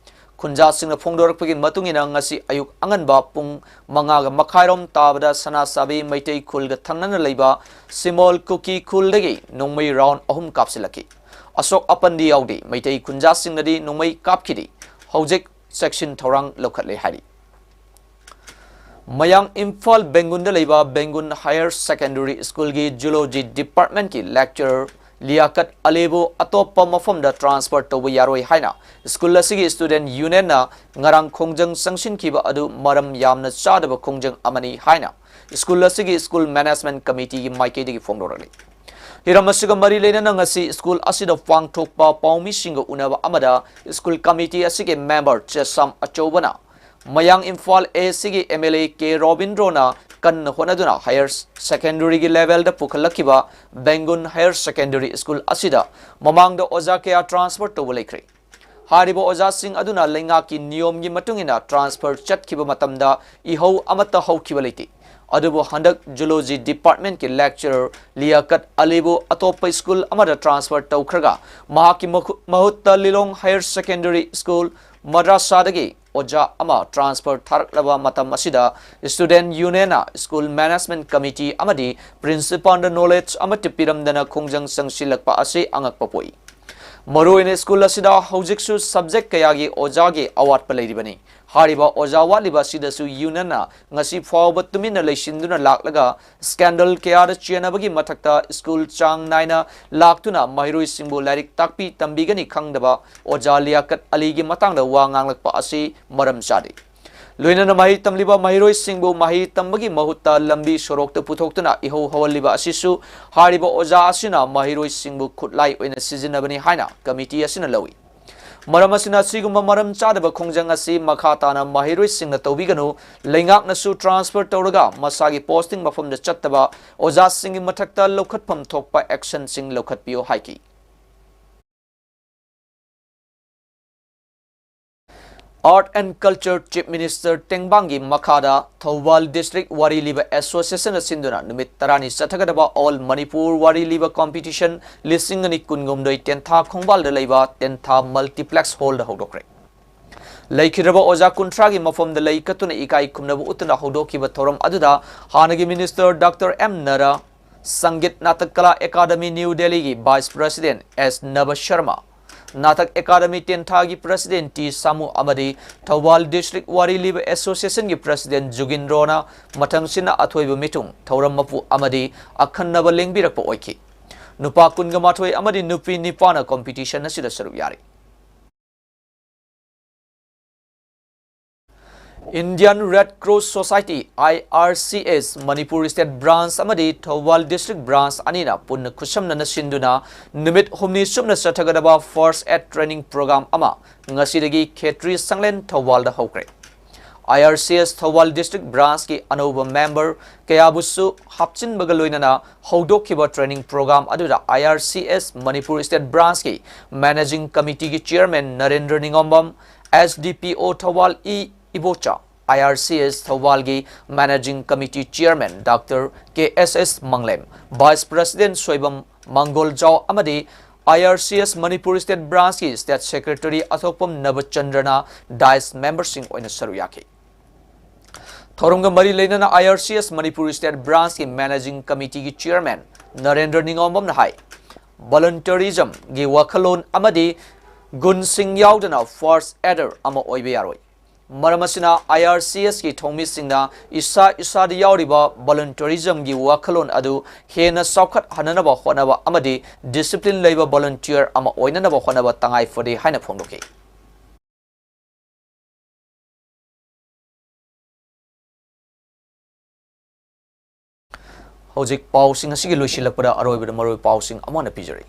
ꯈꯨꯟꯖꯥꯁꯤꯡꯅ ꯐꯣꯡꯗꯣꯔꯛꯄꯒꯤ ꯃꯇꯨꯡ ꯏꯟꯅ, ꯉꯁꯤ ꯑꯌꯨꯛ ꯑꯉꯟꯕ ꯄꯨꯡ ꯃꯉꯥꯒ ꯃꯈꯥꯏꯔꯣꯝ ꯇꯥꯕꯗ ꯁꯅꯥꯁꯥꯕꯤ ꯃꯩꯇꯩ ꯈꯨꯜꯒ ꯊꯪꯅꯅ ꯂꯩꯕ ꯁꯤꯃꯣꯜ ꯀꯨꯀꯤ ꯈꯨꯜꯗꯒꯤ ꯅꯣꯡꯃꯩ round ꯑꯍꯨꯝ ꯀꯥꯞꯁꯤꯜꯂꯛꯈꯤ꯫ ꯑꯁꯣꯛ ꯑꯄꯟꯗꯤ ꯌꯥꯎꯗꯦ꯫ ꯃꯩꯇꯩ ꯈꯨꯟꯖꯥꯁꯤꯡꯅꯗꯤ ꯅꯣꯡꯃꯩ ꯀꯥꯞꯈꯤꯗꯦ꯫ ꯍꯧꯖꯤꯛ ꯆꯦꯛꯁꯤꯟ ꯊꯧꯔꯥꯡ ꯂꯧꯈꯠꯂꯦ ꯍꯥꯏꯔꯤ꯫ ꯃꯌꯥꯡ ꯏꯝꯐꯥꯜ ꯕꯦꯡꯒꯨꯟꯗ ꯂꯩꯕ ꯕꯦꯡꯒꯨꯟ Higher Secondary Schoolꯒꯤ Zoology Departmentꯀꯤ lecturer ꯂꯤꯌꯥꯀꯠ ꯑꯂꯤꯕꯨ ꯑꯇꯣꯞꯄ ꯃꯐꯝꯗ transfer ꯇꯧꯕ ꯌꯥꯔꯣꯏ ꯍꯥꯏꯅ school ꯑꯁꯤꯒꯤ student unionꯅ ꯉꯔꯥꯡ ꯈꯣꯡꯖꯪ ꯆꯪꯁꯤꯟꯈꯤꯕ ꯑꯗꯨ ꯃꯔꯝ ꯌꯥꯝꯅ ꯆꯥꯗꯕ ꯈꯣꯡꯖꯪ ꯑꯃꯅꯤ ꯍꯥꯏꯅ school ꯑꯁꯤꯒꯤ school management committeeꯒꯤ ꯃꯥꯏꯀꯩꯗꯒꯤ ꯐꯣꯡꯗꯣꯔꯛꯂꯤ꯫ ꯍꯤꯔꯝ ꯑꯁꯤꯒ ꯃꯔꯤ ꯂꯩꯅꯅ ꯉꯁꯤ school ꯑꯁꯤꯗ ꯄꯥꯡꯊꯣꯛꯄ ꯄꯥꯎꯃꯤꯁꯤꯡꯒ ꯎꯅꯕ ꯑꯃꯗ school committee ꯑꯁꯤꯒꯤ member ꯆꯦꯁꯥꯝ ꯑꯆꯧꯕꯅ ꯃꯌꯥꯡ ꯏꯝꯐꯥꯜ ACꯒꯤ MLA ꯀꯦ ꯔꯣꯕꯤꯟꯗ꯭ꯔꯣꯅ ꯀꯟꯅ ꯍꯣꯠꯅꯗꯨꯅ higher secondaryꯒꯤ levelꯗ ꯄꯨꯈꯠꯂꯛꯈꯤꯕ ꯕꯦꯡꯒꯨꯟ Higher Secondary School ꯑꯁꯤꯗ ꯃꯃꯥꯡꯗ ꯑꯣꯖꯥ ꯀꯌꯥ transfer ꯇꯧꯕ ꯂꯩꯈ꯭ꯔꯦ꯫ ꯍꯥꯏꯔꯤꯕ ꯑꯣꯖꯥꯁꯤꯡ ꯑꯗꯨꯅ ꯂꯩꯉꯥꯛꯀꯤ ꯅꯤꯌꯣꯝꯒꯤ ꯃꯇꯨꯡ ꯏꯟꯅ transfer ꯆꯠꯈꯤꯕ ꯃꯇꯝꯗ ꯏꯍꯧ ꯑꯃꯠꯇ ꯍꯧꯈꯤꯕ ꯂꯩꯇꯦ꯫ ꯑꯗꯨꯕꯨ ꯍꯟꯗꯛ Zoology Departmentꯀꯤ lecturer ꯂꯤꯌꯥꯀꯠ ꯑꯂꯤꯕꯨ ꯑꯇꯣꯞꯄ school ꯑꯃꯗ transfer ꯇꯧꯈ꯭ꯔꯒ ꯃꯍꯥꯛꯀꯤ ꯃꯈꯨ-, ꯃꯍꯨꯠꯇ ꯂꯤꯂꯣꯡ Higher Secondary School ꯃꯗ꯭ꯔꯥꯁꯥꯗꯒꯤ ꯑꯣꯖꯥ ꯑꯃ transfer ꯊꯥꯔꯛꯂꯕ ꯃꯇꯝ ꯑꯁꯤꯗ student unionꯅ school management committee ꯑꯃꯗꯤ principalꯗ knowledge ꯑꯃꯠꯇ ꯄꯤꯔꯝꯗꯅ ꯈꯣꯡꯖꯪ ꯆꯪꯁꯤꯜꯂꯛꯄ ꯑꯁꯤ ꯑꯉꯛꯄ ꯄꯣꯛꯏ꯫ ꯃꯔꯨꯑꯣꯏꯅ school ꯑꯁꯤꯗ ꯍꯧꯖꯤꯛꯁꯨ subject ꯀꯌꯥꯒꯤ ꯑꯣꯖꯥꯒꯤ ꯑꯋꯥꯠꯄ ꯂꯩꯔꯤꯕꯅꯤ꯫ ꯍꯥꯏꯔꯤꯕ ꯑꯣꯖꯥ ꯋꯥꯠꯂꯤꯕ ꯑꯁꯤꯗꯁꯨ unionꯅ ꯉꯁꯤ ꯐꯥꯎꯕ ꯇꯨꯃꯤꯟꯅ ꯂꯩꯁꯤꯟꯗꯨꯅ ꯂꯥꯛꯂꯒ scandal ꯀꯌꯥꯗ ꯆꯦꯟꯅꯕꯒꯤ ꯃꯊꯛꯇ school ꯆꯥꯡ ꯅꯥꯏꯅ ꯂꯥꯛꯇꯨꯅ ꯃꯍꯩꯔꯣꯏꯁꯤꯡꯕꯨ ꯂꯥꯏꯔꯤꯛ ꯇꯥꯛꯄꯤ ꯇꯝꯕꯤꯒꯅꯤ ꯈꯪꯗꯕ ꯑꯣꯖꯥ ꯂꯤꯌꯥꯀꯠ ꯑꯂꯤꯒꯤ ꯃꯇꯥꯡꯗ ꯋꯥ ꯉꯥꯡꯂꯛꯄ ꯑꯁꯤ ꯃꯔꯝ ꯆꯥꯗꯦ꯫ ꯂꯣꯏꯅꯅ ꯃꯍꯩ ꯇꯝꯂꯤꯕ ꯃꯍꯩꯔꯣꯏꯁꯤꯡꯕꯨ ꯃꯍꯩ ꯇꯝꯕꯒꯤ ꯃꯍꯨꯠꯇ ꯂꯝꯕꯤ ꯁꯣꯔꯣꯛꯇ ꯄꯨꯊꯣꯛꯇꯨꯅ ꯏꯍꯧ ꯍꯧꯍꯜꯂꯤꯕ ꯑꯁꯤꯁꯨ ꯍꯥꯏꯔꯤꯕ ꯑꯣꯖꯥ ꯑꯁꯤꯅ ꯃꯍꯩꯔꯣꯏꯁꯤꯡꯕꯨ ꯈꯨꯠꯂꯥꯏ ꯑꯣꯏꯅ ꯁꯤꯖꯤꯟꯅꯕꯅꯤ ꯍꯥꯏꯅ committee ꯑꯁꯤꯅ ꯂꯧꯏ꯫ ꯃꯔꯝ ꯑꯁꯤꯅ ꯑꯁꯤꯒꯨꯝꯕ ꯃꯔꯝ ꯆꯥꯗꯕ ꯈꯣꯡꯖꯪ ꯑꯁꯤ ꯃꯈꯥ ꯇꯥꯅ ꯃꯍꯩꯔꯣꯏꯁꯤꯡꯅ ꯇꯧꯕꯤꯒꯅꯨ, ꯂꯩꯉꯥꯛꯅꯁꯨ transfer ꯇꯧꯔꯒ ꯃꯁꯥꯒꯤ posting ꯃꯐꯝꯗ ꯆꯠꯇꯕ ꯑꯣꯖꯥꯁꯤꯡꯒꯤ ꯃꯊꯛꯇ ꯂꯧꯈꯠꯐꯝ ꯊꯣꯛꯄ actionꯁꯤꯡ ꯂꯧꯈꯠꯄꯤꯌꯨ ꯍꯥꯏꯈꯤ꯫ Art and Culture Chief Minister ꯇꯦꯡꯕꯥꯡꯒꯤ ꯃꯈꯥꯗ ꯊꯧꯕꯥꯜ District ꯋꯥꯔꯤ ꯂꯤꯕ Association ꯅ ꯁꯤꯟꯗꯨꯅ ꯅꯨꯃꯤꯠ ꯇꯔꯥꯅꯤ ꯆꯠꯊꯒꯗꯕ All Manipur ꯋꯥꯔꯤ ꯂꯤꯕ Competition ꯂꯤꯁꯤꯡ ꯑꯅꯤ ꯀꯨꯟꯍꯨꯝꯗꯣꯏ ꯇꯦꯟꯊꯥ ꯈꯣꯡꯕꯥꯜꯗ ꯂꯩꯕ ꯇꯦꯟꯊꯥ Multiplex Hall ꯗ ꯍꯧꯗꯣꯛꯈ꯭ꯔꯦ꯫ ꯂꯩꯈꯤꯗ꯭ꯔꯕ ꯑꯣꯖꯥ ꯀꯨꯟꯊ꯭ꯔꯥꯒꯤ ꯃꯐꯝꯗ ꯂꯩ ꯀꯠꯇꯨꯅ ꯏꯀꯥꯏ ꯈꯨꯝꯅꯕ ꯎꯠꯇꯨꯅ ꯍꯧꯗꯣꯛꯈꯤꯕ ꯊꯧꯔꯝ ꯑꯗꯨꯗ ꯍꯥꯟꯅꯒꯤ Minister Doctor M ꯅꯔꯥ, Sangeet Natak ꯀꯂꯥ ꯑꯦꯀꯥꯗꯃꯤ ꯅ꯭ꯌꯨ ꯗꯦꯜꯂꯤꯒꯤ Vice President ꯑꯦꯁ ꯅꯕ Sharma, Natak academy ꯇꯦꯟꯊꯥꯒꯤ President T ꯁꯥꯃꯨ ꯑꯃꯗꯤ ꯊꯧꯕꯥꯜ District ꯋꯥꯔꯤ ꯂꯤꯕ Association ꯒꯤ President ꯖꯨꯒꯤꯟꯗ꯭ꯔꯣꯅ ꯃꯊꯪꯁꯤꯠꯅ ꯑꯊꯣꯏꯕ ꯃꯤꯊꯨꯡ, ꯊꯧꯔꯝ ꯃꯄꯨ ꯑꯃꯗꯤ ꯑꯈꯟꯅꯕ ꯂꯦꯡꯕꯤꯔꯛꯄ ꯑꯣꯏꯈꯤ꯫ ꯅꯨꯄꯥ ꯀꯨꯟꯒ ꯃꯥꯊꯣꯏ ꯑꯃꯗꯤ ꯅꯨꯄꯤ ꯅꯤꯄꯥꯅ competition ꯑꯁꯤꯗ ꯁꯔꯨꯛ ꯌꯥꯔꯤ꯫ Indian Red Cross Society, I R C S, Manipur State Branch ꯑꯃꯗꯤ ꯊꯧꯕꯥꯜ District Branch ꯑꯅꯤꯅ ꯄꯨꯟꯅ ꯈꯨꯠꯁꯝꯅꯅ ꯁꯤꯟꯗꯨꯅ ꯅꯨꯃꯤꯠ ꯍꯨꯝꯅꯤ ꯆꯨꯞꯅ ꯆꯠꯊꯒꯗꯕ First Aid Training Program ꯑꯃ ꯉꯁꯤꯗꯒꯤ ꯈꯦꯇ꯭ꯔꯤ ꯁꯪꯂꯦꯟ ꯊꯧꯕꯥꯜꯗ ꯍꯧꯈ꯭ꯔꯦ꯫ I R C S Thoubal District Branch ꯀꯤ ꯑꯅꯧꯕ member ꯀꯌꯥꯕꯨꯁꯨ ꯍꯥꯞꯆꯤꯟꯕꯒ ꯂꯣꯏꯅꯅ ꯍꯧꯗꯣꯛꯈꯤꯕ training program ꯑꯗꯨꯗ I R C S Manipur State Branch ꯀꯤ Managing Committee ꯒꯤ Chairman Narendra Ningombam, S D P O Thoubal E Ibocha, I R C S ꯊꯧꯕꯥꯜꯒꯤ Managing Committee Chairman Doctor K S S Manglem, Vice President Soibam Mangoljao ꯑꯃꯗꯤ I R C S Manipur State Branch ꯀꯤ State Secretary ꯑꯊꯣꯛꯄꯝ ꯅꯕꯆꯟꯗ꯭ꯔꯅ dais member ꯁꯤꯡ ꯑꯣꯏꯅ ꯁꯔꯨꯛ ꯌꯥꯈꯤ꯫ ꯊꯧꯔꯝꯒ ꯃꯔꯤ ꯂꯩꯅꯅ I R C S Manipur State Branch ꯀꯤ Managing Committee ꯒꯤ Chairman ꯅꯔꯦꯟꯗ꯭ꯔ ꯅꯤꯉꯣꯝꯕꯝꯅ ꯍꯥꯏ, volunteerism ꯒꯤ ꯋꯥꯈꯜꯂꯣꯟ ꯑꯃꯗꯤ ꯒꯨꯟꯁꯤꯡ ꯌꯥꯎꯗꯅ first aider ꯑꯃ ꯑꯣꯏꯕ ꯌꯥꯔꯣꯏ꯫ ꯃꯔꯝ ꯑꯁꯤꯅ I R C S ꯀꯤ ꯊꯧꯃꯤꯁꯤꯡꯅ ꯏꯁꯥ ꯏꯁꯥꯗ ꯌꯥꯎꯔꯤꯕ volunteerism ꯒꯤ ꯋꯥꯈꯜꯂꯣꯟ ꯑꯗꯨ ꯍꯦꯟꯅ ꯆꯥꯎꯈꯠꯍꯟꯅꯅꯕ ꯍꯣꯠꯅꯕ ꯑꯃꯗꯤ discipline ꯂꯩꯕ volunteer ꯑꯃ ꯑꯣꯏꯅꯅꯕ ꯍꯣꯠꯅꯕ ꯇꯉꯥꯏ ꯐꯗꯦ ꯍꯥꯏꯅ ꯐꯣꯡꯗꯣꯛꯈꯤ꯫ ꯍꯧꯖꯤꯛ ꯄꯥꯎꯁꯤꯡ ꯑꯁꯤꯒꯤ ꯂꯣꯏꯁꯤꯜꯂꯛꯄꯗ ꯑꯔꯣꯏꯕꯗ ꯃꯔꯨꯑꯣꯏꯕ ꯄꯥꯎꯁꯤꯡ ꯑꯃꯨꯛ ꯍꯟꯅ ꯄꯤꯖꯔꯤ꯫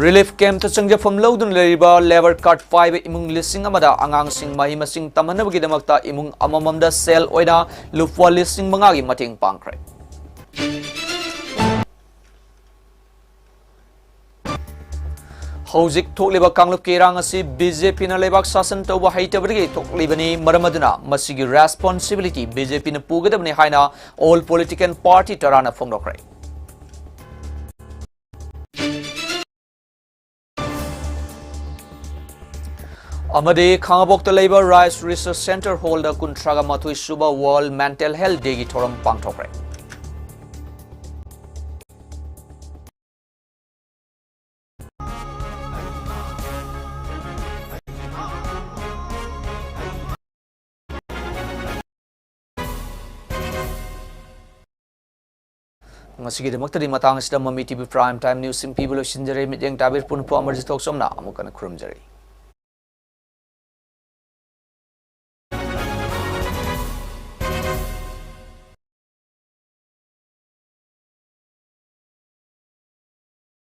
Relief camp ꯇ ꯆꯪꯖꯐꯝ ꯂꯧꯗꯨꯅ ꯂꯩꯔꯤꯕ labour card ꯄꯥꯏꯕ ꯏꯃꯨꯡ ꯂꯤꯁꯤꯡ ꯑꯃꯗ ꯑꯉꯥꯡꯁꯤꯡ ꯃꯍꯩ ꯃꯁꯤꯡ ꯇꯝꯍꯟꯅꯕꯒꯤꯗꯃꯛꯇ ꯏꯃꯨꯡ ꯑꯃꯃꯝꯗ ꯁꯦꯜ ꯑꯣꯏꯅ ꯂꯨꯄꯥ ꯂꯤꯁꯤꯡ ꯃꯉꯥꯒꯤ ꯃꯇꯦꯡ ꯄꯥꯡꯈ꯭ꯔꯦ꯫ ꯍꯧꯖꯤꯛ ꯊꯣꯛꯂꯤꯕ ꯀꯥꯡꯂꯨꯞꯀꯤ ꯏꯔꯥꯡ ꯑꯁꯤ ꯕꯤ ꯖꯦ ꯄꯤꯅ ꯂꯩꯕꯥꯛ ꯁꯥꯁꯟ ꯇꯧꯕ ꯍꯩꯇꯕꯗꯒꯤ ꯊꯣꯛꯂꯤꯕꯅꯤ, ꯃꯔꯝ ꯑꯗꯨꯅ ꯃꯁꯤꯒꯤ ꯔꯦꯁꯄꯣꯟꯁꯤꯕꯤꯂꯤꯇꯤ ꯕꯤ ꯖꯦ ꯄꯤꯅ ꯄꯨꯒꯗꯕꯅꯤ ꯍꯥꯏꯅ ꯑꯣꯜ ꯄꯣꯂꯤꯇꯤꯀꯦꯜ ꯄꯥꯔꯇꯤ ꯇꯔꯥꯅ ꯐꯣꯡꯗꯣꯛꯈ꯭ꯔꯦ꯫ ꯑꯃꯗꯤ ꯈꯥꯉꯕꯣꯛꯇ ꯂꯩꯕ ꯔꯥꯏꯁ ꯔꯤꯁꯔꯁ ꯁꯦꯟꯇꯔ ꯍꯣꯜꯗ ꯀꯨꯟꯊ꯭ꯔꯥꯒ ꯃꯥꯊꯣꯏ ꯁꯨꯕ ꯋꯥꯔꯜꯗ ꯃꯦꯟꯇꯦꯜ ꯍꯦꯜꯊ ꯗꯦꯒꯤ ꯊꯧꯔꯝ ꯄꯥꯡꯊꯣꯛꯈ꯭ꯔꯦ꯫ ꯉꯁꯤꯒꯤꯗꯃꯛꯇꯗꯤ ꯃꯇꯥꯡ ꯑꯁꯤꯗ ꯃꯃꯤ T V Prime Time News ꯁꯤꯡ ꯄꯤꯕ ꯂꯣꯏꯁꯤꯟꯖꯔꯦ꯫ ꯃꯤꯠꯌꯦꯡ ꯇꯥꯕꯤꯔꯤꯕ ꯄꯨꯝꯅꯃꯛꯄꯨ ꯑꯃꯔꯖꯤꯠ ꯊꯣꯛꯆꯣꯝꯅ ꯑꯃꯨꯛ ꯍꯟꯅ ꯈꯨꯔꯨꯝꯖꯔꯤ꯫